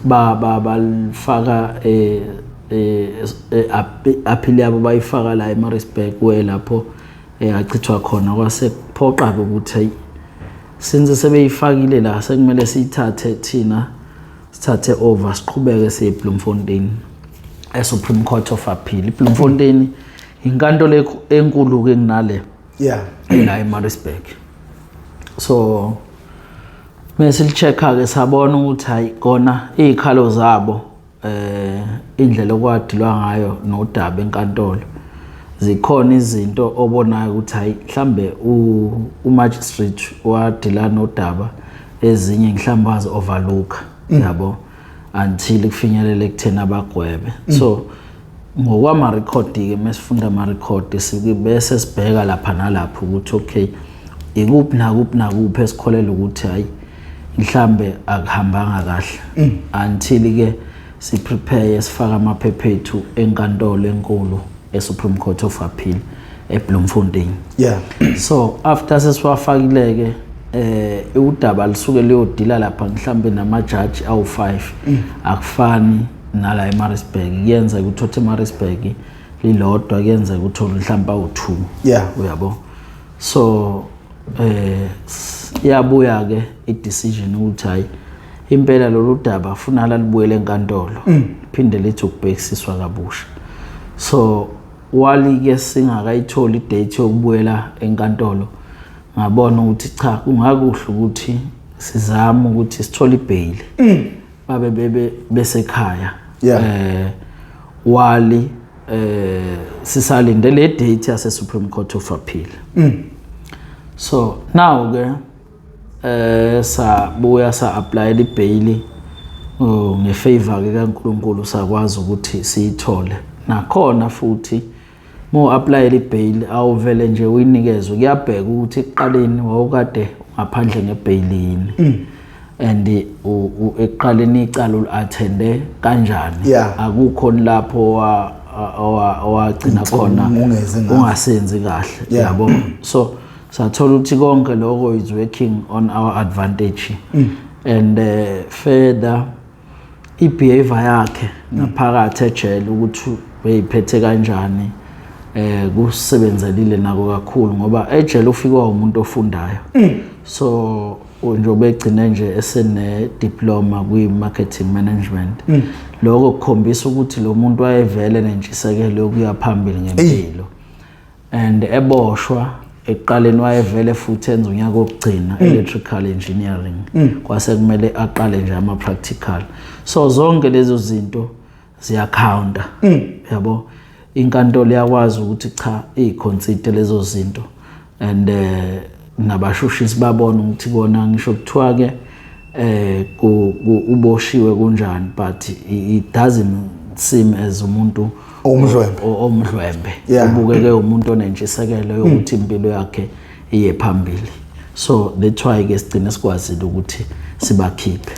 ba ba balifaka appeal yabo, bayifaka la eMaritzburg, we lapho achithwa khona. Kwase kuphoqa ukuthi hey, since sebeyifakile la, sekumele siyithathe thina, sithathe over, siqhubeke siye eBloemfontein, eSupreme Court of Appeal. iBloemfontein inkantolo enkulu ke kunale la eMaritzburg. So mase lichecka ke, sabona ukuthi hayi kona, izikhalo zabo, indlela okwadilwa ngayo nodaba enkantolo, zikhona izinto obonayo ukuthi hayi, mhlambe umagistrate wadila nodaba, ezinye mhlambe wazi overlook, yabo, until kufinyelele ekutheni abagwebe. So Ngokwama-record-ke, mesifunda ama-record, bese sibheka lapha nalapho ukuthi okay, ikuphi nakuphi nakuphi esikholela ukuthi hayi, mhlambe akuhambanga kahle, until-ke si-prepare, sifake amaphepha ethu enkantolo enkulu, e-Supreme Court of Appeal eBloemfontein. So after sesiwafakile-ke, udaba lisuke liyodila lapha mhlambe namajaji awu-5. Akufani nala eMaritzburg. Kuyenzeka uthothe eMaritzburg lilodwa, kuyenzeka uthole mhlambe awu-2. Uyabo, so iyabuya ke i-decision ukuthi hayi, impela lolu daba funa lalibuyele enkantolo, phinde lithi ukubhekisiswa kabusha. So wali-ke singakayitholi i-date yokubuyela enkantolo, ngabona ukuthi cha, kungakuhle ukuthi sizame ukuthi sithole i-bail, babe bebe besekhaya. Wali sisalinde le date yase Supreme Court of Appeal. So now ke sabuya sa apply i-bail. Oh, nge-favor ke kaNkulunkulu sakwazi ukuthi siyithole. Nakhona futhi mo apply i-bail, awuvele nje uyinikezwe. Kuyabheka ukuthi ekuqaleni wawukade ngaphandle nge-bail yini, and ekuqaleni icala uli-attende kanjani. Akukho lapho owagcina khona Ungezi ngazo. Ungasenzi kahle. Yabo, so sathola ukuthi konke lokho is working on our advantage. And further, i-behavior yakhe ngaphakathi ejele, ukuthi beyiphethe kanjani, kusebenzelile nako kakhulu, ngoba ejele ufikwa umuntu ofundayo. So njengoba egcine nje esene diploma kwi marketing management, lokho kukhombisa ukuthi lo muntu wayevele nentshisekelo yokuya phambili ngempilo. And eboshwa ekuqaleni wayevele futhi enza unyaka wokugcina electrical engineering, kwase kumele aqale nje ama practical. So zonke lezo zinto ziya-counta, yabo. Inkantolo iyakwazi ukuthi cha, izi-consider lezo zinto, and nabashushisi babona ukuthi bona, ngisho kuthiwa ke uboshiwe kunjani, but it doesn't seem as umuntu Owumdlwembe. Omdlwembe. Ubukeke umuntu onentshisekelo yokuthi impilo yakhe iye phambili. So that's why ke sigcine sikwazile ukuthi sibakhiphe.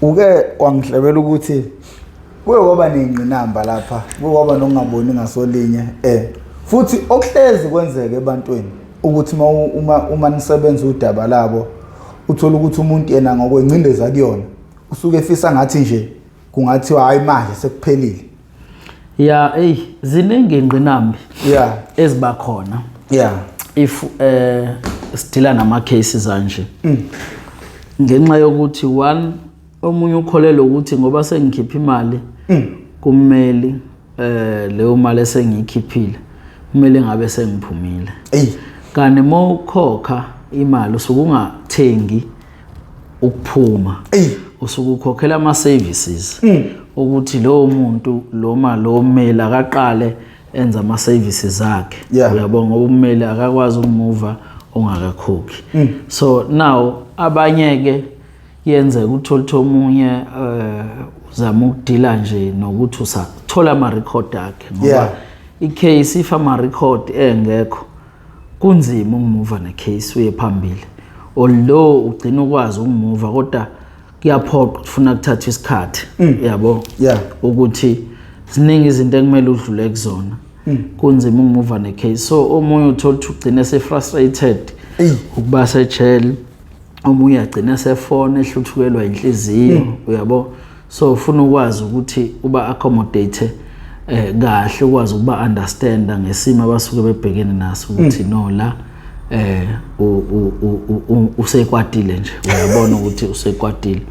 Uke wangihlebela ukuthi kuye kwaba ney'ngqinamba lapha, kuye kwaba nokungaboni ngasolinye, futhi okuhlezi kwenzeke ebantwini ukuthi uma nisebenza udaba labo, uthola ukuthi umuntu yena ngokwengcindezi akuyona usuke efisa ngathi nje kungathiwa hayi, manje sekuphelile. Ya, ey, ziningi ingqinambi eziba khona if sidila nama cases anje, ngenxa yokuthi one, omunye ukholelwa ukuthi ngoba sengikhipha imali kummeli, leyo mali esengiyikhiphile kumele ngabe sengiphumile. Kanti uma ukhokha imali, usuke ungathengi ukuphuma. Usuke ukhokhela ama-services, ukuthi lowo muntu loma lo mmeli akaqale enza ama-services akhe. Uyabona, ngoba ummeli akakwazi ukumuva ungakakhokhi. So now abanye-ke kuyenzeka uthole ukuthi omunye uzama ukudila nje nokuthi usathola ama-record akhe, ngoba i-case, if ama-record engekho, kunzima ukumuva ne-case uye phambili. Although ugcina ukwazi ukumuva, kodwa kuyaphoqa, kufuna kuthatha isikhathi, yabo, ukuthi ziningi izinto ekumele udlule kuzona, kunzima ukumuva ne-case. So omunye uthola ukuthi ugcine ese-frustrated ukuba sejele, omunye agcine sefona ehluthukelwa inhliziyo, uyabo. So ufuna ukwazi ukuthi uba accommodate kahle, ukwazi ukuba understanda ngesimo abasuke bebhekene naso, ukuthi no, la usekwatile nje, uyabona ukuthi usekwatile.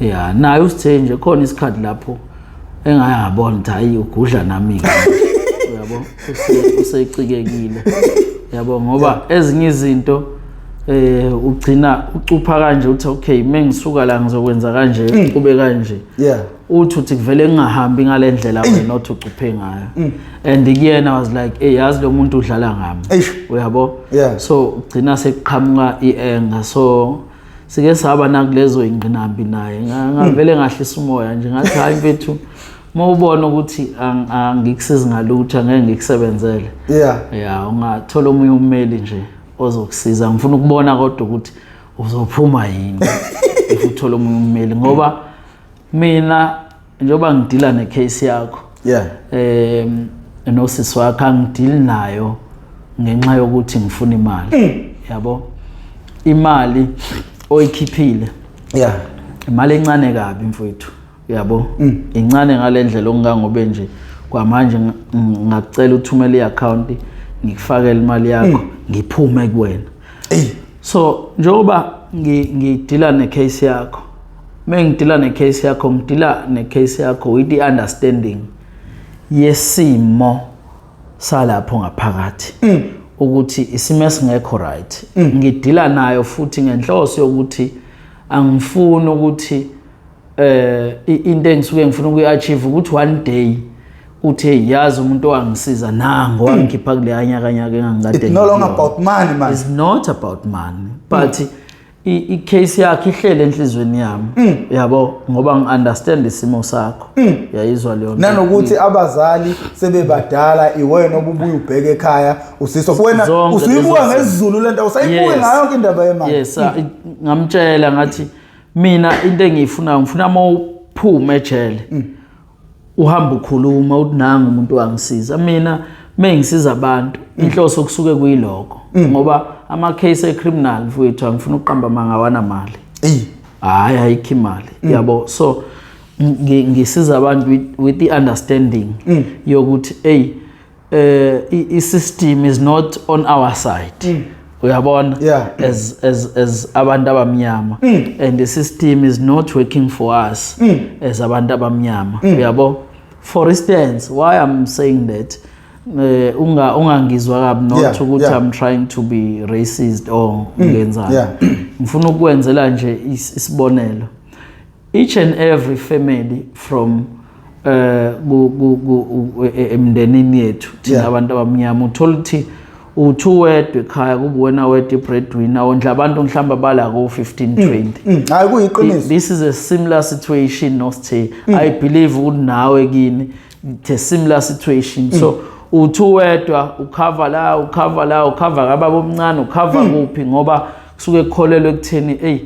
Ya, naye usithe nje khona isikhathi lapho engayabona ukuthi hayi, ugudla nami ke, uyabo, usecikekile, yabo, ngoba ezinye izinto ugcina ucupha kanje, uthi okay, mengisuka la ngizokwenza kanje, kube kanje. Uthi kuvele ngingahambi ngale ndlela wena othi ucuphe ngayo. And kuyena was like, hey, yazi lo muntu udlala ngami. Uyabo. So ugcina sekuqhamuka i-anger. So sike saba nakulezo ingqinambi naye. Ngavele ngahlisa umoya nje, ngathi hayi mfethu, Uma ubona ukuthi angikusizi ngalutho, angeke ngikusebenzele, yeah, ungathola omunye ummeli nje ozokusiza. Ngifuna ukubona kodwa ukuthi uzophuma yini if uthola omunye ummeli, ngoba mina njengoba ngidila necase yakho, nosisi wakho, angidili nayo ngenxa yokuthi ngifuna imali, yabo. Imali oyikhiphile, imali encane kabi mfowethu, yabo, incane ngale ndlela okungangobe nje kwamanje ngakucela uthumele i-account, ngikufakele imali yakho, ngiphume kuwena. So njengoba ngidila necase yakho, mengidila necase yakho, ngidila necase yakho with the understanding yesimo salapho ngaphakathi, ukuthi isimo esingekho right. Ngidila nayo futhi ngenhloso yokuthi angifuni ukuthi into engisuke ngifuna ukuyi-achieve ukuthi one day uthi, "Yazi, umuntu owangisiza nango, wangikhipha kule nyakanyaka engangikade." It's no longer about money, man. It's not about money, but i-case yakhe ihlele enhlizweni yami, yabo, ngoba ngi-understand isimo sakho, yayizwa leyo nto. Nanokuthi abazali sebebadala, iwena obubuya ubheke ekhaya usiswa wena. Zonke Usuyibuka lezo. ngesiZulu lento, usayibuke ngayo yonke indaba yemali. Yes, ngamtshela ngathi mina into engiyifunayo, ngifuna uma uphuma ejele uhamba ukhuluma uthi, "Nangu umuntu wangisiza mina." Mengisiza abantu, inhloso kusuke kuyiloko, ngoba ama case e-criminal, mfowethu, angifuna ukuqamba manga, awana mali. Hayi, ayikho imali, yabo. So ngisiza abantu with the understanding yokuthi hey, i-system is not on our side, uyabona, as abantu abamnyama, and the system is not working for us as abantu abamnyama, uyabo. For instance, why I'm saying that, ungangizwa kabi, not ukuthi I'm trying to be racist or ngenzani. Ngifuna ukwenzela nje isibonelo, each and every family from ku emndenini yethu thina abantu abamnyama, uthola ukuthi uthi uwedwa ekhaya, kube wena wedwa i-breadwinner, wondla abantu mhlawumbe abala ko-15, 20. Hayi, kuyiqiniso. This is a similar situation noSithe. I believe ukuthi nawe kini it's a similar situation. So uthi uwedwa ukhava la, ukhava la, ukhava kababa omncane, ukhava kuphi, ngoba kusuke kukholelwa ekutheni hey,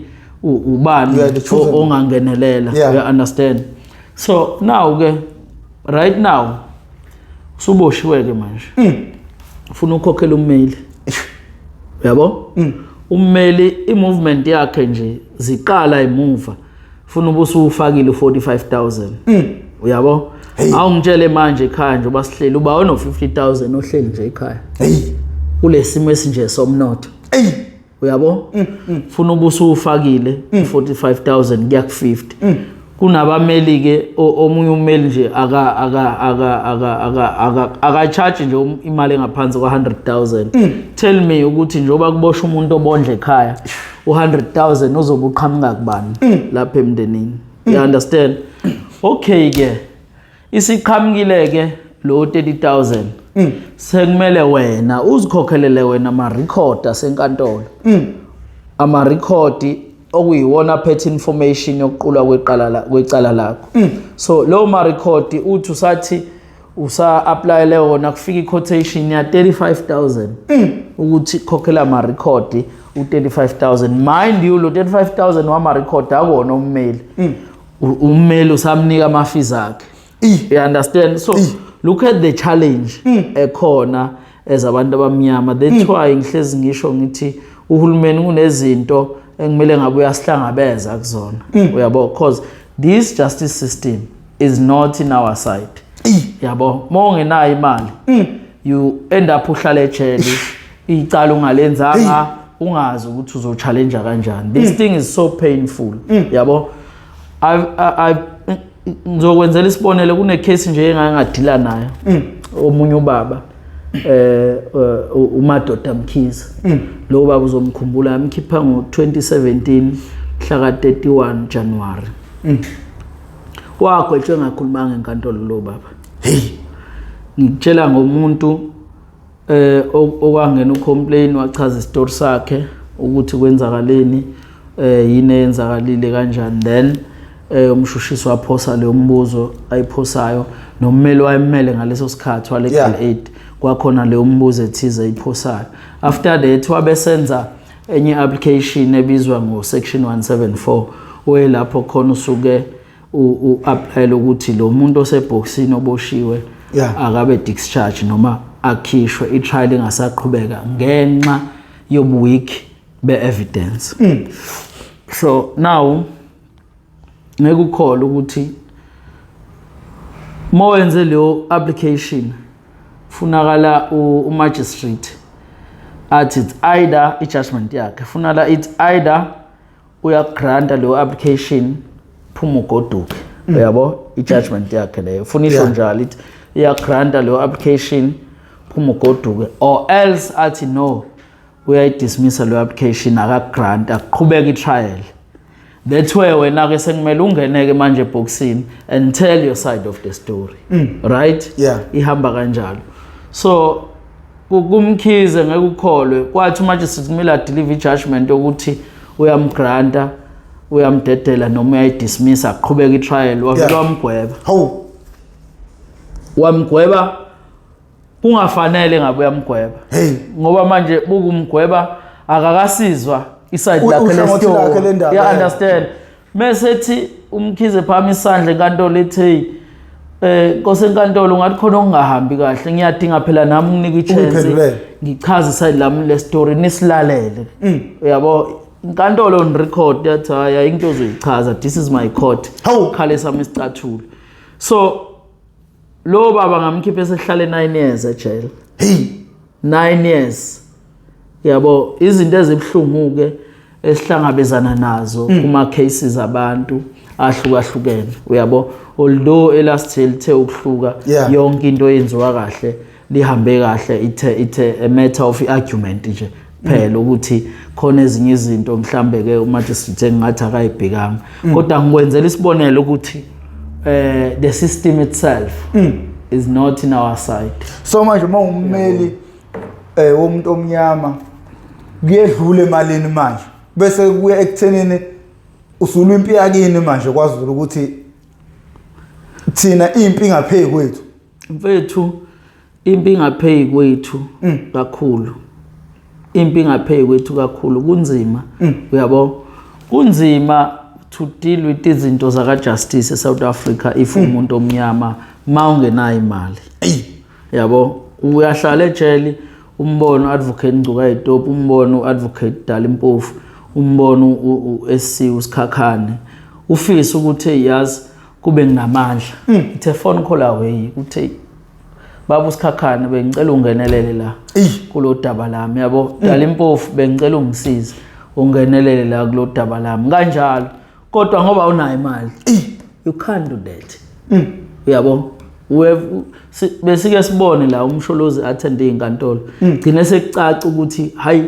ubani You are the chosen one. Ongangenelela. You understand? So now ke, right now usuboshiwe ke manje, ufuna ukukhokhela ummeli, uyabo. Ummeli, i-movement yakhe nje ziqala emuva, funa ubusufakile u45000, uyabo. Awungitshele manje ekhaya nje basihleli, uba ono 50000 ohleli nje ekhaya kulesimo esinje somnotho, uyabo, funa ubusufakile u45000 kuya ku50. Kunabameli ke, omunye ummeli nje aka charge nje imali engaphansi kwa 100,000. Tell me ukuthi njengoba kuboshwa umuntu obondla ekhaya, u100,000 uzobe uqhamuka kubani lapha emndenini? You understand? Okay ke, isiqhamukile ke lo 30,000, sekumele wena uzikhokhelele wena ama record asenkantolo, ama record okuyiwona aphethe information yokuqulwa kwecala lakho. So lo ma record uthi usathi usa applyele wona, kufika i-quotation ya 35,000 ukuthi khokhela ama record u35000. Mind you, lo 35000 wama record akona ummeli. Ummeli usamnika ama fees akhe, you understand? So look at the challenge ekhona as abantu abamnyama. That's why ngihlezi ngisho ngithi uhulumeni kunezinto ekumele ngabe uyasihlangabeza kuzona, uyabo, because this justice system is not in our side, yabo. Uma ungenayo imali, you end up uhlala ejele, icala ungalenzanga, ungazi ukuthi uzo-challenge kanjani. This thing is so painful, yabo. Ngizokwenzela isibonelo, kune case nje engake ngadila nayo, omunye ubaba, uMadoda Mkhize. Lo baba uzomkhumbula, yamkhipha ngo-2017 mhla ka-31 January. Wagwetshwe engakhulumanga enkantolo lo baba. Hey. Ngikutshela ngomuntu okwangena ucomplain, wachaza isitori sakhe ukuthi kwenzakaleni, yini eyenzakalile kanjani, then Umshushisi waphosa leyo mbuzo ayiphosayo, nommeli wayemmele ngaleso sikhathi wa legal aid, kwakhona leyo mbuzo ethize ayiphosayo. After that wabesenza enye application ebizwa ngo section 174, oyelapho khona usuke u-applyela ukuthi lo muntu osebhokisini oboshiwe akabe discharge noma akhishwe, i-trial ingasaqhubeka ngenxa yobu-weak be-evidence. So now ngeke ukholwe ukuthi mawenze leyo application, funakala u-magistrate athi it's either i-judgment yakhe funala, it's either uyagranta leyo application, phuma ugoduke, uyabo, i-judgment yakhe leyo funa isho njalo, ithi iyagranta leyo application, phuma ugoduke, or else athi no, uyayidismissa leyo application, akagrant, akuqhubeka i-trial. That's where wena-ke sekumele ungeneke manje ebhokisini and tell your side of the story, right? Yeah. Ihamba kanjalo. So kuMkhize ngeke ukholwe, kwathi umagistrate kumele adeliver i-judgment yokuthi uyamgranta, uyamdedela noma uyayidismissa, aqhubeka i-trial, wavele wamgweba. Hawu. Wamgweba kungafanele ngabe uyamgweba. Hey. Ngoba manje bukumgweba akakasizwa iside lakhe uhlangothi lakhe lestory. lendaba, Yeah, yeah. understand. Mase ethi uMkhize phama isandla enkantolo, ethi nkosi enkantolo, ungathi khona okungahambi kahle, ngiyadinga phela nami unginike ichance Ukuyiphendulela. ngichaze iside lami le story, nisilalele, uyabo. Inkantolo on record yathi hayi, into ozoyichaza, this is my court. Hawu. Khale sami isicathulo. So lo baba ngamkhipha esehlale 9 years ejele. Hey. 9 years, yabo. Izinto ezibuhlungu ke esihlangabezana nazo kuma cases abantu ahlukahlukene, uyabo, although elast year lithe ukuhluka, yonke into yenziwa kahle, lihambe kahle, ithe a matter of argument nje phela ukuthi khona ezinye izinto mhlambe ke umagistrate engathi akayibhekanga, kodwa ngikwenzela isibonelo ukuthi the system itself is not in our side. So manje uma ummeli womuntu omnyama, kuyedlula emalini manje, bese kuya ekuthenini usulwa impi yakini manje kwaZulu, ukuthi thina impi ingaphezu kwethu. Mfethu, impi ingaphezu kwethu kakhulu, impi ingaphezu kwethu kakhulu. Kunzima, uyabo, kunzima to deal with izinto zaka justice eSouth Africa if umuntu omnyama ma ungenayo imali. Yabo, uyahlala ejele, umbono advocate Ngcukayitobi, umbono advocate Dali Mpofu, umbono u-SC uSikhakhane, ufisa ukuthi yazi kube nginamandla, ithe phone call away ukuthi baba uSikhakhane, bengicela ungenelele la kulo daba lami, yabo. Dali Mpofu, bengicela ungisize ungenelele la kulo daba lami, kanjalo. Kodwa ngoba unayo imali, you can't do that, uyabo. Besike sibone la uMsholozi attend izinkantolo, gcine sekucaca ukuthi hayi,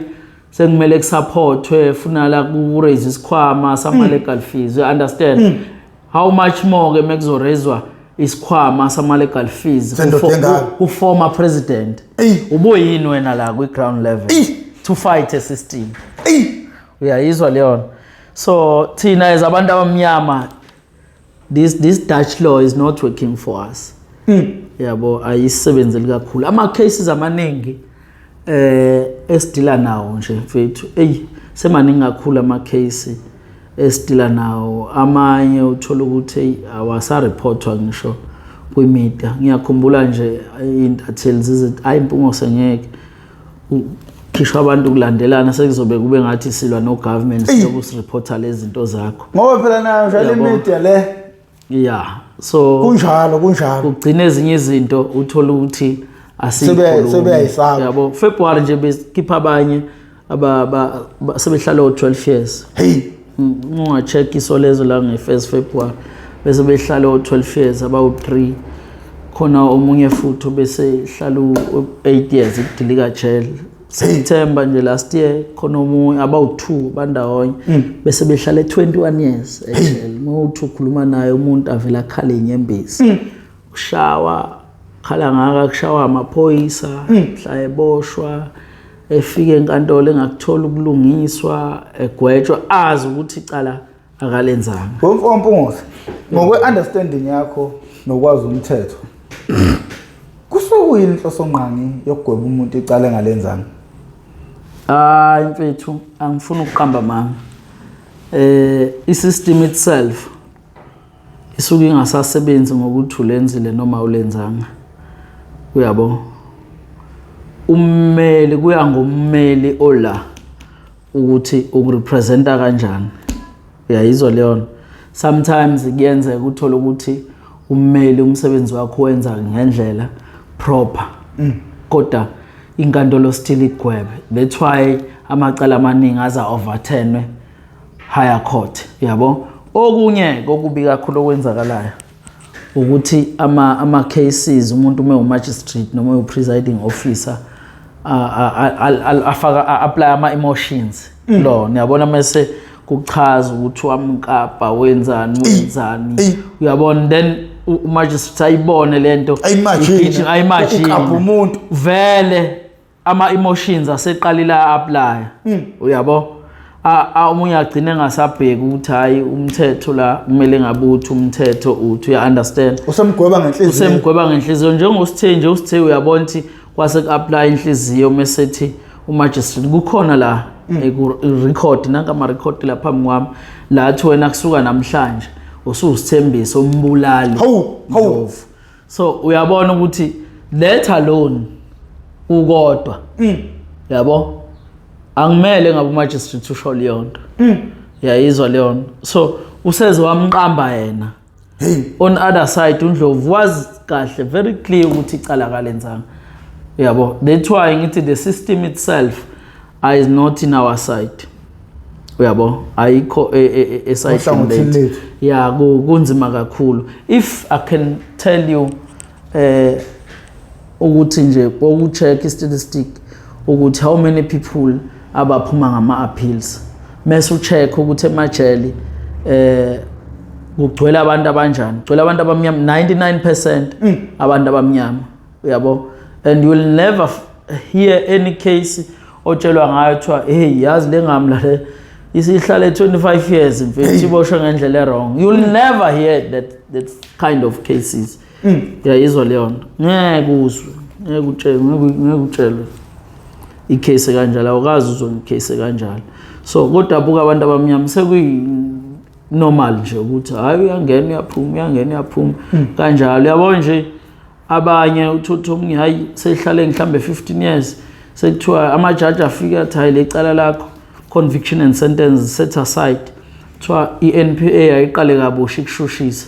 sekumele kusupportwe, funa la ku raise isikhwama sama legal fees, you understand? How much more ke mekuzoraiswa isikhwama sama legal fees Sendoda engaka. Ku former president? Ubuyini wena la kwi ground level to fight a system? Uyayizwa leyo? So thina as abantu abamnyama, this Dutch law is not working for us, yabo, ayisebenzeli kakhulu. Ama cases amaningi esideala nawo nje mfethu, ey, semaningi kakhulu ama case esideala nawo. Amanye uthola ukuthi hey, awasareportwa ngisho kwimedia. Ngiyakhumbula nje intatheli zithi hayi Mpungose, ngeke khishwa abantu kulandelana, sekuzobe kube ngathi silwa no government, siloku sireporta lezi zinto zakho. Ngoba phela nayo njalo imedia le. Yeah, so Kunjalo, kunjalo. Kugcina ezinye izinto uthola ukuthi asiyikhulumi. Sebeyayisaba. Yabo, February nje besikhipha abanye sebehlala o-12 years. Hey. Unga-check iSolezwe la nge-1 February, bese behlala o-12 years abawu-3, khona omunye futhi bese hlala u-8 years ikudilika jele September nje last year, khona omunye abawu-2 bandawonye bese behlala 21 years ejele. Uma uthi ukhuluma naye umuntu avela akhala inyembezi, kushawa khala ngaka, kushawa amaphoyisa mhla eboshwa, efike enkantolo engakuthola ukulungiswa, egwetshwa azi ukuthi icala Akalenzanga. Wemfo ngokwe understanding yakho nokwazi umthetho, kusuke kuyini inhloso ngqangi yokugweba umuntu icala engalenzanga? Hayi mfethu, angifuni ukuqamba amanga. I-system itself isuke ingasasebenzi ngokuthi ulenzile noma ulenzanga, uyabo. Ummeli, kuya ngommeli ola ukuthi ukurepresenta kanjani, uyayizwa leyo nto. Sometimes kuyenzeka uthole ukuthi ummeli umsebenzi wakho wenza ngendlela proper, kodwa inkantolo still igwebe. That's why amacala amaningi aza overturnwe higher court, yabo. Okunye kokubi kakhulu okwenzakalayo ukuthi ama cases, umuntu uma u-magistrate noma u-presiding officer afaka apply ama emotions lo, niyabona, mase kuchaza ukuthi wamkapa wenzani wenzani, uyabona, then u-magistrate ayibone lento. Ayimagine. Ayimagine. Ukapa umuntu. Vele ama emotions aseqalile apply, uyabo. Omunye agcine engasabheki ukuthi hayi, umthetho la kumele ngabe uthi umthetho uthi, uya understand? Usemgweba ngenhliziyo. Usemgweba ngenhliziyo, njengosithe nje, usithe uyabona ukuthi kwase ku-apply inhliziyo, mesethi umagistrate kukhona la record, nanka ama-record la phambi kwami la athi wena kusuka namhlanje usuwusithembiso umbulali. Hawu, hawu. Ndlovu. So uyabona ukuthi let alone ukodwa, yabo, angimele ngabe umagistrate usho leyo nto, yayizwa leyo nto. So useze wamqamba yena. Hey. On other side, uNdlovu wazi kahle, very clear, ukuthi icala kalenzanga, yabo. That's why ngithi the system itself is not in our side, uyabo, ayikho esayidini Ohlangothini lethu. lethu. Ya, kunzima kakhulu. If I can tell you ukuthi nje ukucheck i-statistic ukuthi how many people abaphuma ngama appeals, mase ucheck ukuthi emajele kugcwele abantu abanjani, kugcwele abantu abamnyama, 99% abantu abamnyama, uyabo. And you will never hear any case otshelwa ngayo kuthiwa, hey, yazi le ngamla le isihlale 25 years, mfethu, iboshwe ngendlela wrong. You will never hear that kind of cases, uyayizwa leyo nto. Ngeke uzwe, ngeke utshelwe, ngeke utshelwe icase kanjalo, awukazi uzwe icase kanjalo. So kodwa buka abantu abamnyama, sekuyi normal nje ukuthi hayi, uyangena uyaphuma, uyangena uyaphuma kanjalo, uyabo nje. Abanye uthotha omunye, hayi, sehlale mhlambe 15 years, sekuthiwa amajaji afika athi, hayi, lecala lakho, conviction and sentence set aside, kuthiwa i-NPA ayiqale kabusha ikushushisa.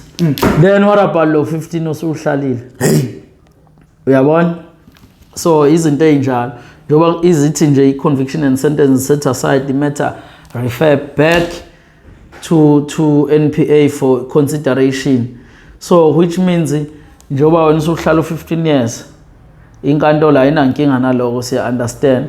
Then what about lo 15 osuhlalile, uyabona? So izinto ey'njalo, njengoba izithi nje i-conviction and sentence set aside, the matter refer back to NPA for consideration. So which means njengoba wena usuhlala u-15 years, inkantolo ayinankinga naloko, siya understand,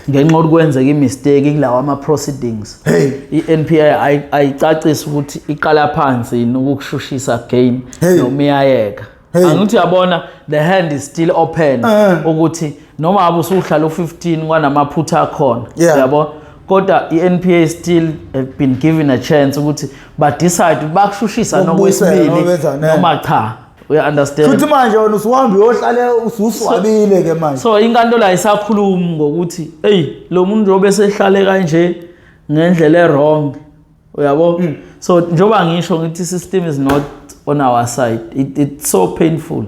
ngenxa yokuthi kwenzeka i-mistake kulawa ama-proceedings. Hey. I-NPA ayicacisi ukuthi iqala phansi yini ukukushushisa again Hey. noma iyayeka. Hey. Angithi uyabona, the hand is still open ukuthi noma ngabe usuhlala u-15 kwanamaphutha akhona, yabo, kodwa i-NPA still have been given a chance ukuthi ba-decide bakushushisa Ukubuyisela, nokwesibili noma benzani, eh. noma cha, uya understand? Futhi manje wena usuhamba uyohlale ususwabile ke manje. So inkantolo ayisakhulumi ngokuthi, hey, lo muntu njengoba esehlale kanje ngendlela e-wrong, uyabo. So njengoba ngisho ngithi system is not on our side. It's so painful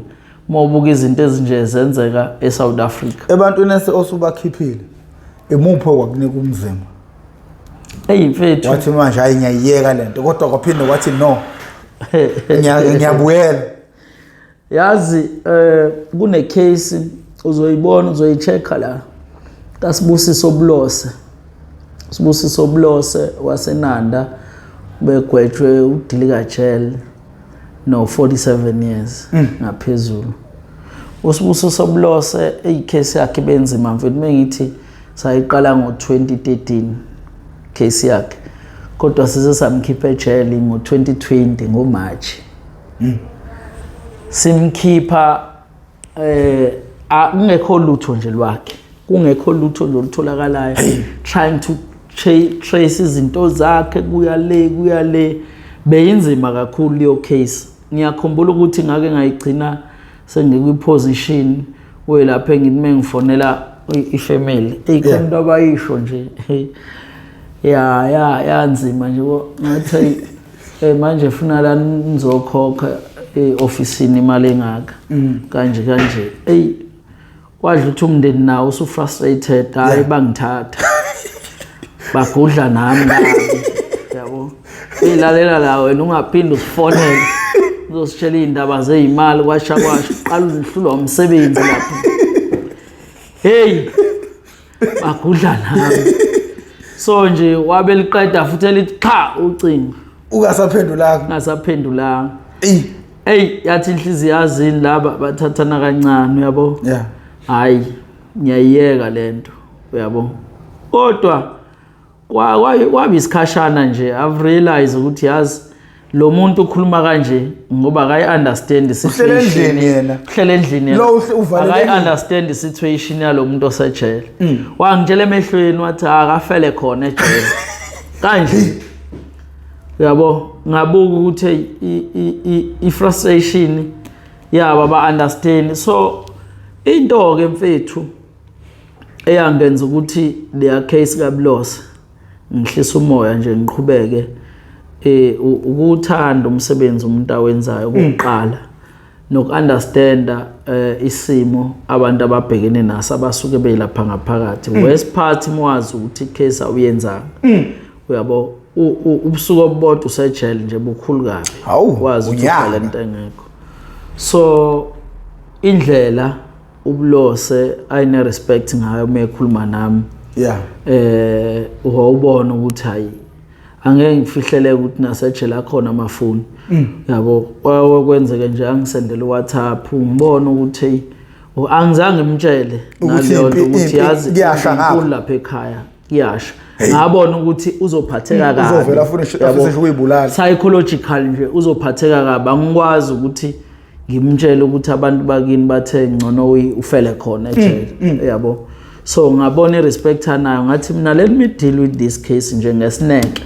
uma ubuka izinto ezinje zenzeka eSouth Africa. Ebantwini ese osubakhiphile, imuphi okwakunika umzimba? Hey mfethu. Wathi manje, hayi, ngiyayiyeka lento, kodwa kwaphinde kwathi no, ngiyabuyela. Yazi, kune case uzoyibona, uzoyichecka la, kaSibusiso Bulose. Sibusiso Bulose waseNanda, begwetshwe udilika jail no 47 years ngaphezulu. USibusiso Bulose, icase yakhe benzima mfethu. Mengithi sayiqala ngo-2013 case yakhe, kodwa size samkhipha ejele ngo-2020 ngoMarch. Simkhipha kungekho lutho nje lwakhe, kungekho lutho nje olutholakalayo, trying to Trace izinto zakhe kuya le, kuya le, beyinzima kakhulu leyo case. Ngiyakhumbula ukuthi ngake ngayigcina sengikwi-position welapho engithi mengifonela ifamily, eyi, khona into abayisho nje ya ya yanzima nje, ngathi manje funa la nizokhokha e-ofisini imali engaka kanje kanje. Eyi, kwadla ukuthi umndeni nawo usu-frustrated, hhayi, bangithatha bagudla nami kabi, yabo. Eyilalela la, wena ungaphinde usifonele uzositshela iy'ndaba zey'mali, kwasha kwasha, uqala uzihlulwa umsebenzi lapho. Hey, bagudla nami. So nje wabe liqeda futhi elithi qha ucingo. Ungasaphendulanga. Ngasaphendulanga. Eyi, yathi inhliziyo yazini, laba bathathana kancane, uyabo. Hayi, ngiyayiyeka lento, uyabo, kodwa kwaba isikhashana nje. I've realized ukuthi yazi lo muntu ukhuluma kanje ngoba akayi-understand. Uhlele endlini yena. Uhlele endlini yena. Lo uvalele endlini. Akayi-understand i-situation yalo muntu osejele. Wangitshela emehlweni, wathi akafele khona ejele kanje, uyabo. Ngabuka ukuthi i-frustration yabo, aba-understand. So into-ke mfethu eyangenza ukuthi leya case kaBulose ngihlisa umoya nje ngiqhubeke, ukuthanda umsebenzi umuntu awenzayo kokuqala, noku-understanda isimo abantu ababhekene naso abasuke belapha ngaphakathi. Wesiphathi mwazi ukuthi icase awuyenzanga, uyabo, ubusuku obubodwa usejele nje bukhulu kabi. Hawu, wazi ukuthi unyaka. ubhale into engekho. So indlela uBulose ayine respect ngayo uma ekhuluma nami, wawubona ukuthi hayi, angeke ngifihlele ukuthi nasejele akhona amafoni, yabo. Kwakwenzeke nje angisendele uWhatsApp, ngibona ukuthi hey, angizange ngimtshele ukuthi naleyo nto ukuthi impi yazi kuyasha ngapha. inkulu lapha ekhaya, kuyasha. Ngabona ukuthi uzophatheka kabi. Uzovela afune Yabo. afise ukuyibulala. Psychological nje uzophatheka kabi. Angikwazi ukuthi ngimtshele ukuthi abantu bakini bathe ngcono ufele khona ejele, yabo. So ngabona i-respect anayo, ngathi mina let me deal with this case nje ngesineke,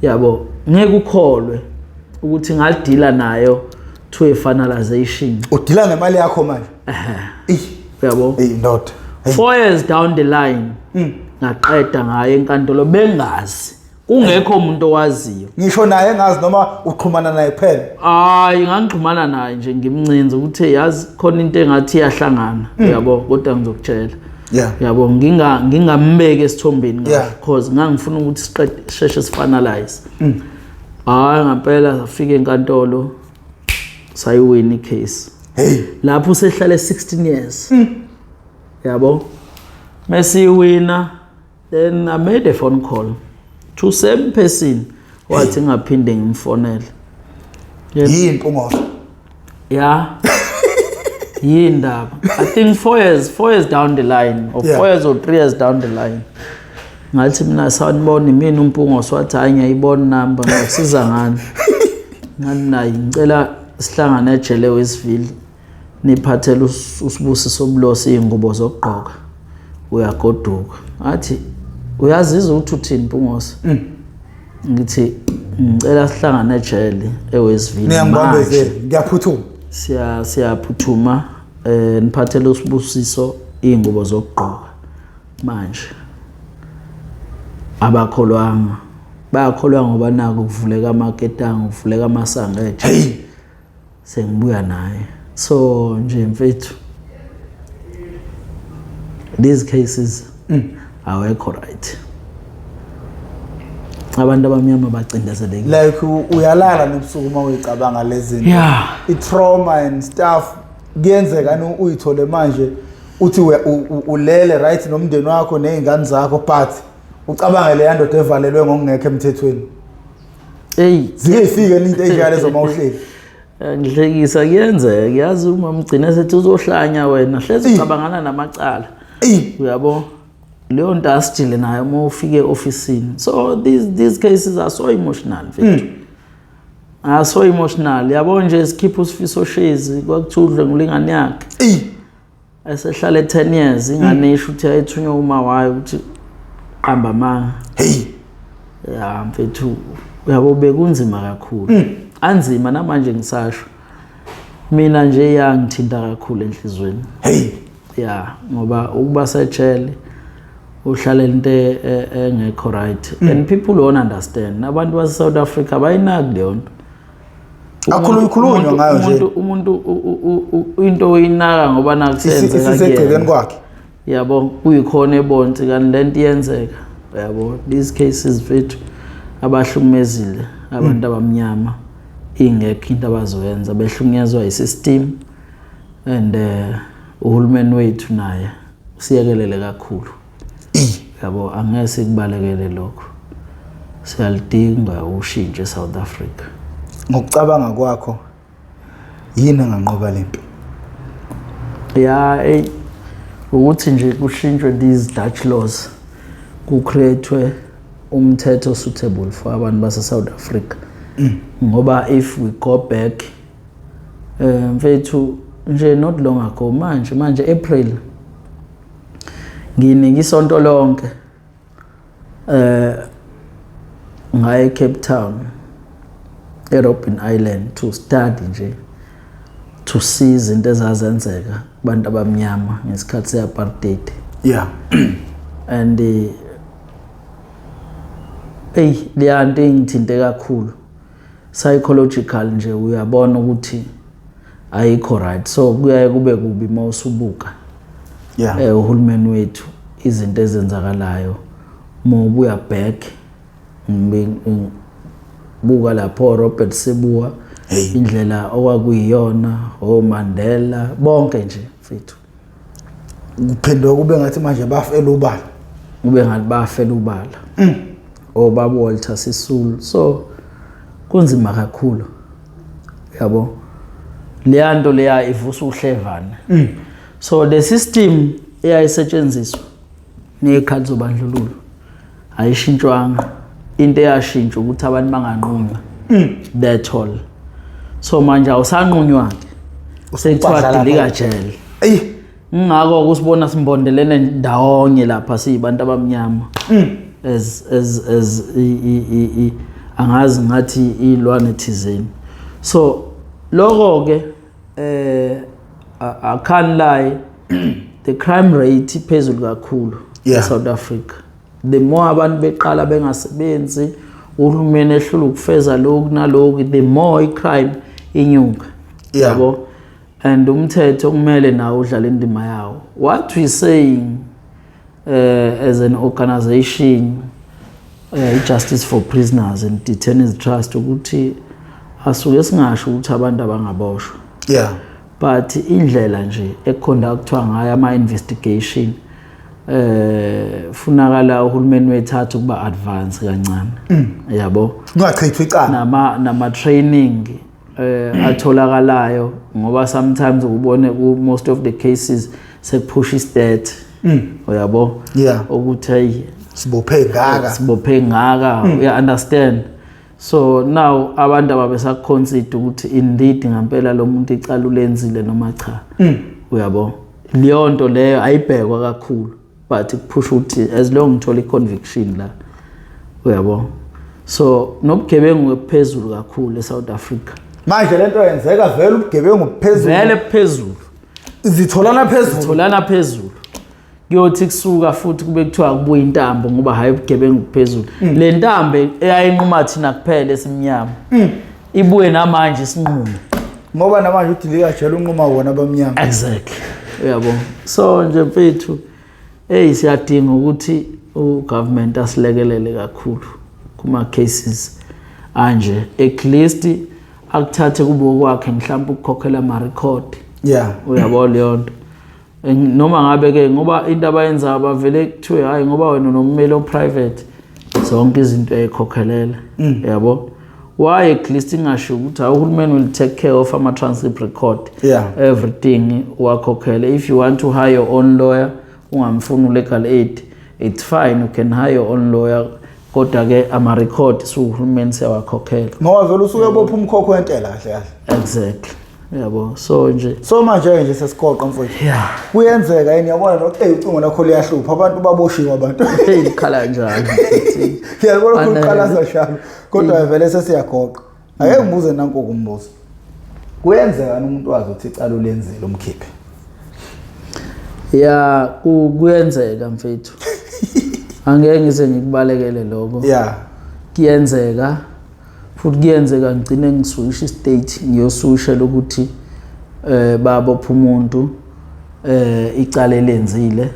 yabo. Ngeke ukholwe ukuthi ngadila nayo to a finalization. Udila ngemali yakho manje. Eyi, uyabo. Eyi ndoda. Hey. 4 years down the line ngaqeda ngayo enkantolo, bengazi, kungekho umuntu owaziyo. Ngisho naye engazi noma uxhumana naye kuphela? Hayi, ngangixhumana naye nje, ngimncinze ukuthi yazi khona into engathi iyahlangana, uyabo, kodwa ngizokutshela, yabo, ngingambeki esithombeni kahle, cause ngangifuna ukuthi siqede sheshe sifinalize. Hayi, ngempela safika enkantolo, sayiwina icase. Lapho usehlale 16 years, yabo. Mesiwina, then I made a phone call to same person wathi ngaphinde ngimfonele. Yini, Mpungose? Ya, yindaba, I think 4 years down the line or 4 years or 3 years down the line, ngathi mina, "Sanibona, imina uMpungose." Wathi, "Hayi, ngiyayibona namba, ngakusiza ngani?" Ngathi naye, "Ngicela sihlangane ejele Westville, niphathele uSibusiso Bulose iy'ngubo zokugqoka, uyagoduka." Ngathi, "Uyazizwa ukuthi uthini, Mpungose?" Ngithi, "Ngicela sihlangane ejele eWestville manje." Niyangibambezela, ngiyaphuthuma. Siyaphuthuma, niphathele uSibusiso iy'ngubo zokugqoka manje. Abakholwanga, bayakholwa ngoba naku kuvuleka amaketanga, kuvuleka amasango ejele. Sengibuya naye. So nje mfethu, these cases awekho right, abantu abamnyama bacindezelekile. Like uyalala nobusuku uma uyicabanga lezi zinto? Yeah. I-trauma and stuff, kuyenzeka ni uyithole manje uthi ulele right nomndeni wakho ney'ngane zakho, but ucabange leya ndoda evalelwe ngokungekho emthethweni? Eyi. Zike ifike into ey'njalo uma uhleli? Ngihlekisa, kuyenzeka, yazi, uma mgcina sethi uzohlanya wena, hlezi ucabangana namacala. Uyabo, leyo nto asijile nayo uma ufike e-ofisini. So these cases are so emotional, mfethu, are so emotional, yabo. Nje sikhipha uSifiso Shezi, kwakuthiwa udle ngulingane yakhe. Esehlale 10 years, ingane isho ukuthi yayithunywa uma wayo ukuthi Qamba amanga. Hey. Ya mfethu, uyabo bekunzima kakhulu. Anzima namanje ngisasho. Mina nje yangithinta kakhulu enhlizweni. Hey. Ya, ngoba ukuba sejele uhlalela into engekho right and people won't understand. Abantu base South Africa bayinaki leyo nto. Akhulunywa ngayo nje. Umuntu into oyinaka ngoba nakusenzeka isisegcekeni kwakhe. Yabo, kuyikhona ebonti kanti lento iyenzeka. Yabo, these cases mfethu abahlukumezile abantu abamnyama ingekho into abazoyenza, behlukunyezwa isystem and uhulumeni wethu naye usiyekelele kakhulu. Yabo, angeke sikubalekele lokho. Siyalidinga ushintsho eSouth Africa. Ngokucabanga kwakho yini enganqoba lempi? Ya, hey, ukuthi nje kushintshwe these Dutch laws, ku-create umthetho suitable for abantu base South Africa. Ngoba if we go back mfethu nje not long ago, manje April nginika isonto lonke ngaye Cape Town eRobben Island to study nje, to see izinto ezazenzeka kubantu abamnyama ngesikhathi se-apartheid. And hey, leya nto ingithinte kakhulu psychological nje, uyabona ukuthi ayikho right. So kuyaye kube kubi mawusubuka uhulumeni wethu izinto ezenzakalayo mawubuya back buka lapho Robert Sobukwe indlela okwakuyiyona, o Mandela bonke nje mfethu. Kuphenduka kube ngathi manje bafela ubala. Kube ngathi bafela ubala. Obaba Walter Sisulu. So kunzima kakhulu. Yabo. Leya nto leya ivusa uhlevane. So the system eyayisetshenziswa ngezikhathi zobandlululo ayishintshwanga. Into eyashintsha ukuthi abantu banganqunywa. That's all. So manje awusanqunywa ke. Sekuthiwa dilika jele. Ey. Ngakho kusibona simbondelene ndawonye lapha siyibantu abamnyama. As angazi ngathi ilwane thizeni. So lokho ke I can't lie, the crime rate iphezulu kakhulu eSouth Africa. The more abantu beqala bengasebenzi, uhulumeni ehlula ukufeza lokhu nalokhu, the more i-crime inyuka. Yabo, and umthetho kumele nawo udlale indima yawo. What we saying as an organization, Justice for Prisoners and Detainees Trust, ukuthi asuke singasho ukuthi abantu abangaboshwa. But indlela nje econductwa ngayo ama investigation funakala uhulumeni wethatha ukuba advance kancane. Yabo, kungachithwa icala. Nama training atholakalayo, ngoba sometimes ubone ku most of the cases sekuphusha istat. Uyabo, ukuthi hey, sibophe ngaka, sibophe ngaka, you understand? So now abantu ababesaconsider ukuthi indeed ngempela lo muntu icala ulenzile noma cha. Uyabo, leyo nto leyo ayibhekwa kakhulu, but kuphusha ukuthi as long ngithola i-conviction la. Uyabo, so nobugebengu phezulu kakhulu eSouth Africa. Manje lento yenzeka vele ubugebengu phezulu. Vele phezulu. Zitholana phezulu. Zitholana phezulu. Kuyothi kusuka futhi kube kuthiwa kubuya intambo ngoba hayi ubugebengu phezulu. Le ntambo eyayinquma thina kuphela esimnyama ibuye namanje isinqume. Ngoba namanje udilika jele unquma wona abamnyama. Exactly. Uyabo, so nje mfethu, hey, siyadinga ukuthi ugovernment asilekelele kakhulu kuma cases anje, at least akuthathe kube kwakhe mhlawumbe ukukhokhela ama record. Uyabo leyo nto, noma ngabe ke ngoba into abayenza bavele kuthiwe hayi ngoba wena unommeli oprivate zonke izinto ezikhokhelela. Yabo, why at least ingasho ukuthi uhulumeni will take care of ama transcript record, everything wakhokhele. If you want to hire your own lawyer, ungamfuni legal aid, it's fine, you can hire your own lawyer, kodwa ke ama record suhulumeni siyawakhokhela. Ngoba vele usuke bopha umkhokho wentela kahle kahle. Exactly. Yabo, so nje So manje nje sesigoqa mfowethu. Yeah. Kuyenzeka yini, yabona lo, hey, ucingo lakho liyahlupha, abantu baboshiwe abantu. Hey, likhala njalo. Ngiyabona ukuqalaza shalo, kodwa vele sesiyagoqa. Ake ngibuze nanku kumbuzo. Kuyenzeka umuntu wazi ukuthi icala ulenzile umkhiphe? Ya, kuyenzeka mfethu. Angeke ngize ngikubalekele lokho. Yeah. Kuyenzeka. Futhi kuyenzeka ngigcine ngiswisha istate, ngiyoswishela ukuthi babopha umuntu icala elenzile,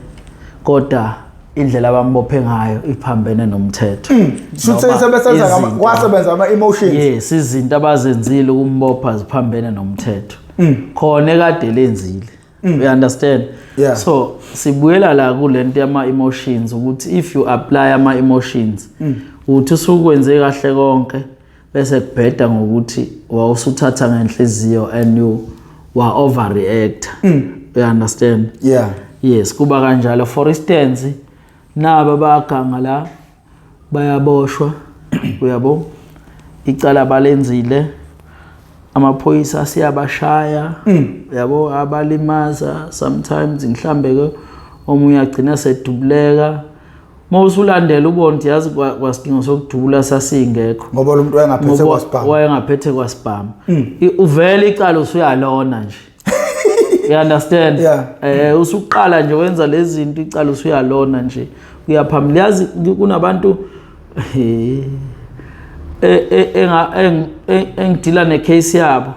kodwa indlela abambophe ngayo iphambene nomthetho. Shuthi sebesenza kwasebenza ama emotions. Yes, izinto abazenzile ukumbopha ziphambene nomthetho. Khona ekade lenzile. You understand? Yeah. So sibuyela la kulento yama emotions, ukuthi if you apply ama emotions, uthi usukwenze kahle konke bese kubheda ngokuthi wawusuthatha ngenhliziyo and you wa overreact. You understand? Yeah. Yes, kuba kanjalo. For instance, naba baganga la bayaboshwa, uyabo, icala balenzile, amaphoyisa siyabashaya, yabo, abalimaza sometimes, mhlambe ke omunye agcina sedubuleka. Mawusulandela ubona ukuthi yazi kwasidingo sokudubula sasingekho, ngoba lo muntu wayengaphethe kwasibhamu, wayengaphethe kwasibhamu. Uvele icala usuyalona nje. You understand? Yeah. Usuqala nje wenza lezi zinto, icala usuyalona nje, uyaphambili. Yazi kunabantu engidila necase yabo,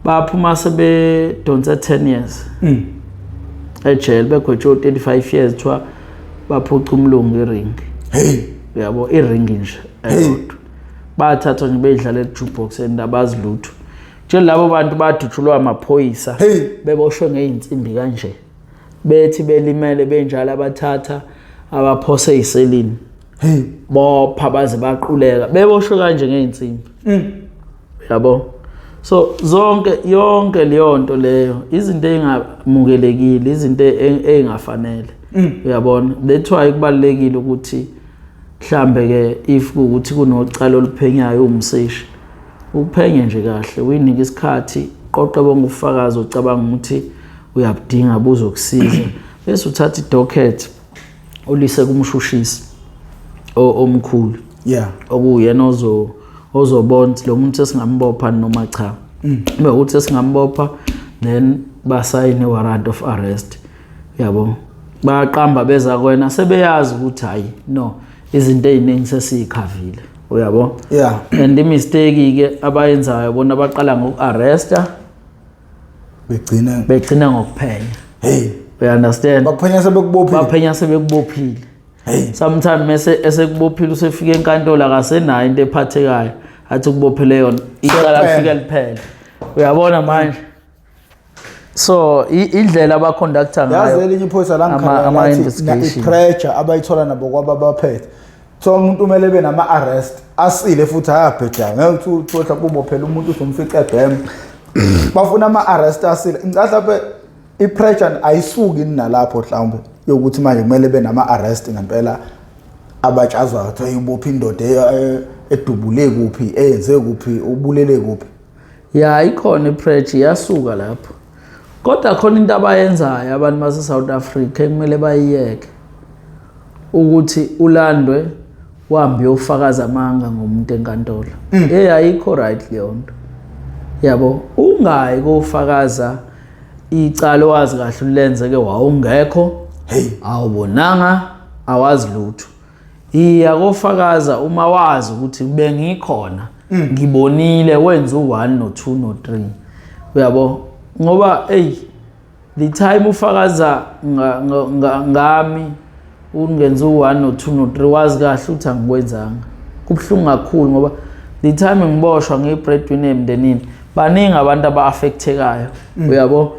baphuma sebedonsa 10 years ejele, begwetshwe 35 years, kuthiwa baphuca umlungu iring. Hey. Uyabo, iring nje eyodwa bathathwa nje beyidlala e-jukebox and abazi lutho. Nje labo bantu badutshulwa amaphoyisa beboshwe ngey'nsimbi kanje, bethi belimele benjalo, abathatha abaphose ey'selini, bopha baze baquleka beboshwe kanje ngey'nsimbi. Yabo, so zonke yonke leyo nto leyo izinto ey'ngamukelekile, izinto ey'ngafanele. Uyabona, that's why kubalulekile ukuthi mhlambe ke if kuwukuthi kunocala oluphenyayo umseshi, uphenye nje kahle, uyinike isikhathi, qoqe bonke ubufakazi ocabanga ukuthi uyabudinga buzokusiza, bese uthatha idocket ulise kumshushisi omkhulu. Yeah. Okuyena ozobona ukuthi lo muntu sesingambopha noma cha. Uma ukuthi sesingambopha, then basayine warrant of arrest. Yabo, bayaqamba beza kuwena sebeyazi ukuthi hayi no, izinto eziningi sesiyikhavile. Uyabo? Yeah. And imistake ke abayenzayo bona, baqala ngokuarresta, begcina ngokuphenya. Hey. You understand? Baphenya sebekubophile. Baphenya sebekubophile. Hey. Sometimes mase esekubophile usefika enkantolo akasenayo into ephathekayo, athi ukubophele yona, icala lifika liphele. Uyabona manje? So indlela abaconductor ngayo. Yazi elinye iphoyisa la ngikhala lathi i-pressure abayithola nabo kwababaphethe. So umuntu kumele ebe nama arrest asile futhi ayabheja. Ngeke uthi uthi ubophela umuntu uzomfica ebhem. Bafuna ama arrest asile. Ngicela mhlawumbe i-pressure ayisuki nalapho mhlawumbe yokuthi manje kumele be nama arrest ngempela abatshazwayo, kuthiwa ubopha indoda edubule kuphi, eyenze kuphi, ubulele kuphi. Ya, ikhona i-pressure, iyasuka lapho. Kodwa khona into abayenzayo abantu base South Africa ekumele bayiyeke, ukuthi ulandwe uhambe uyofakaza amanga ngomuntu enkantolo. Hey, ayikho right leyo nto. Yabo, ungayi kofakaza icala owazi kahle ulenzeke wawungekho. Hey, awubonanga, awazi lutho. Iya kofakaza uma wazi ukuthi bengikhona, ngibonile wenza u1 no2 no3. Uyabo, ngoba hey, the time ufakaza ngami ungenza u1 no2 no3, wazi kahle ukuthi angikwenzanga. Kubuhlungu kakhulu ngoba the time ngiboshwa ngiyi-breadwinner emndenini, baningi abantu aba-affectekayo. Uyabo,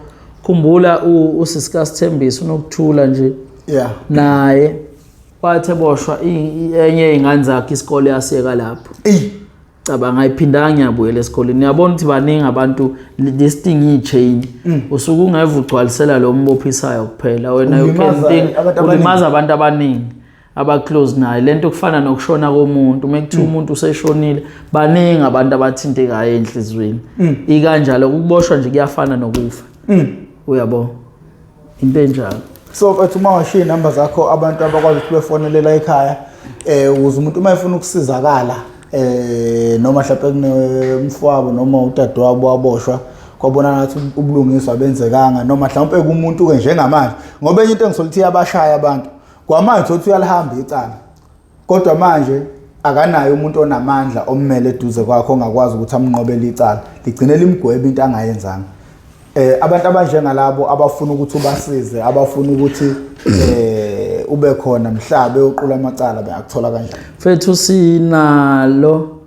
khumbula usisika Sithembiso unokuthula nje. Yeah. Naye wathi eboshwa enye yey'ngane zakhe isikole yasiyeka lapho. Cabanga, ayiphindanga ngiyabuyela esikoleni. Uyabona ukuthi baningi abantu, this thing iyi-chain. Usuke ungeve ugcwalisela lo mbophisayo kuphela wena, you can Ulimaza think abantu abaningi. ulimaza abantu abaningi. aba-close naye. Lento kufana nokushona komuntu, uma kuthiwa umuntu useshonile, baningi abantu abathintekayo enhliziyweni. Ikanjalo ukuboshwa nje kuyafana nokufa. Uyabo, into enjalo. So mfethu, uma washiya iy'namba zakho, abantu abakwazi ukuthi befonelela ekhaya, ukuze umuntu uma efuna ukusizakala, noma mhlawumbe kunemfowabo noma udadewabo waboshwa, kwabonakala ngathi ubulungiswa benzekanga, noma mhlawumbe kumuntu-ke njengamanje, ngoba enye into engisola ukuthi iyabashaya abantu kwamanje, uthi uyalihamba icala, kodwa manje akanaye umuntu onamandla ommele eduze kwakhe ongakwazi ukuthi amnqobele icala, ligcine limgwebe into angayenzanga. Abantu abanjengalabo abafuna ukuthi ubasize, abafuna ukuthi ube khona mhla beyoqula amacala, bengakuthola kanjani? Mfethu, sinalo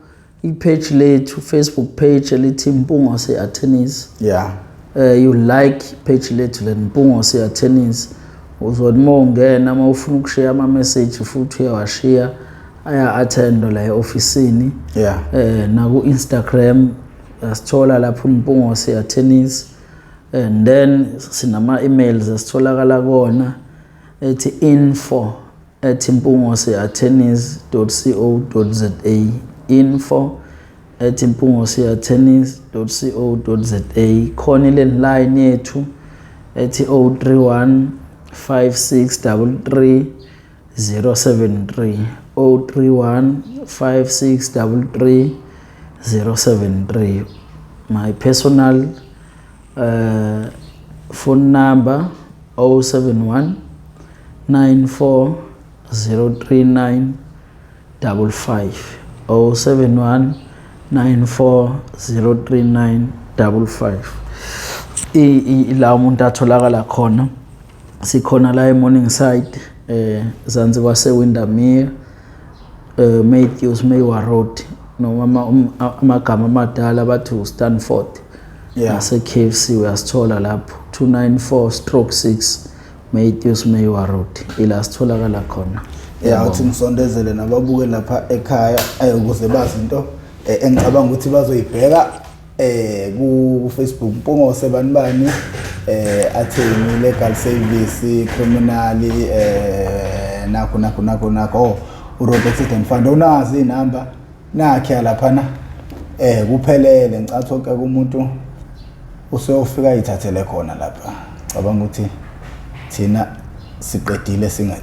i-page lethu, Facebook page elithi Mpungose Attorneys. You like page lethu le Mpungose Attorneys, uzothi uma ungena, uma ufuna ukushiya ama-message futhi uyawashiya, aya-attendwa la e-ofisini. Naku Instagram asithola lapho Mpungose Attorneys, and then sinama emails esitholakala kona ethi info@mpungoseattorneys.co.za, info@mpungoseattorneys.co.za. Khona ile line yethu ethi 031 5633 073, 031 5633 073. My personal phone number 071 94 039 55, 071 94 039 55. La umuntu atholakala khona, sikhona la eMorningside, zansi kwase Windermere, Matthews Meyiwa Road, noma amagama amadala bathi uStanford. Nase KFC uyasithola lapho, 294/6 Matthews Meyiwa Road, ila sitholakala khona. Ya, uthi ngisondezele nababuke lapha ekhaya, ukuze bazi into engicabanga ukuthi bazoyibheka ku Facebook, Mpungose bani bani attorney, legal service, criminal, nakho nakho nakho nakho, oh, uRoad Accident Fund, unazi inamba nakhe laphana, kuphelele. Ngicatha wonke umuntu useyofika ayithathele khona lapha. Cabanga ukuthi thina siqedile singa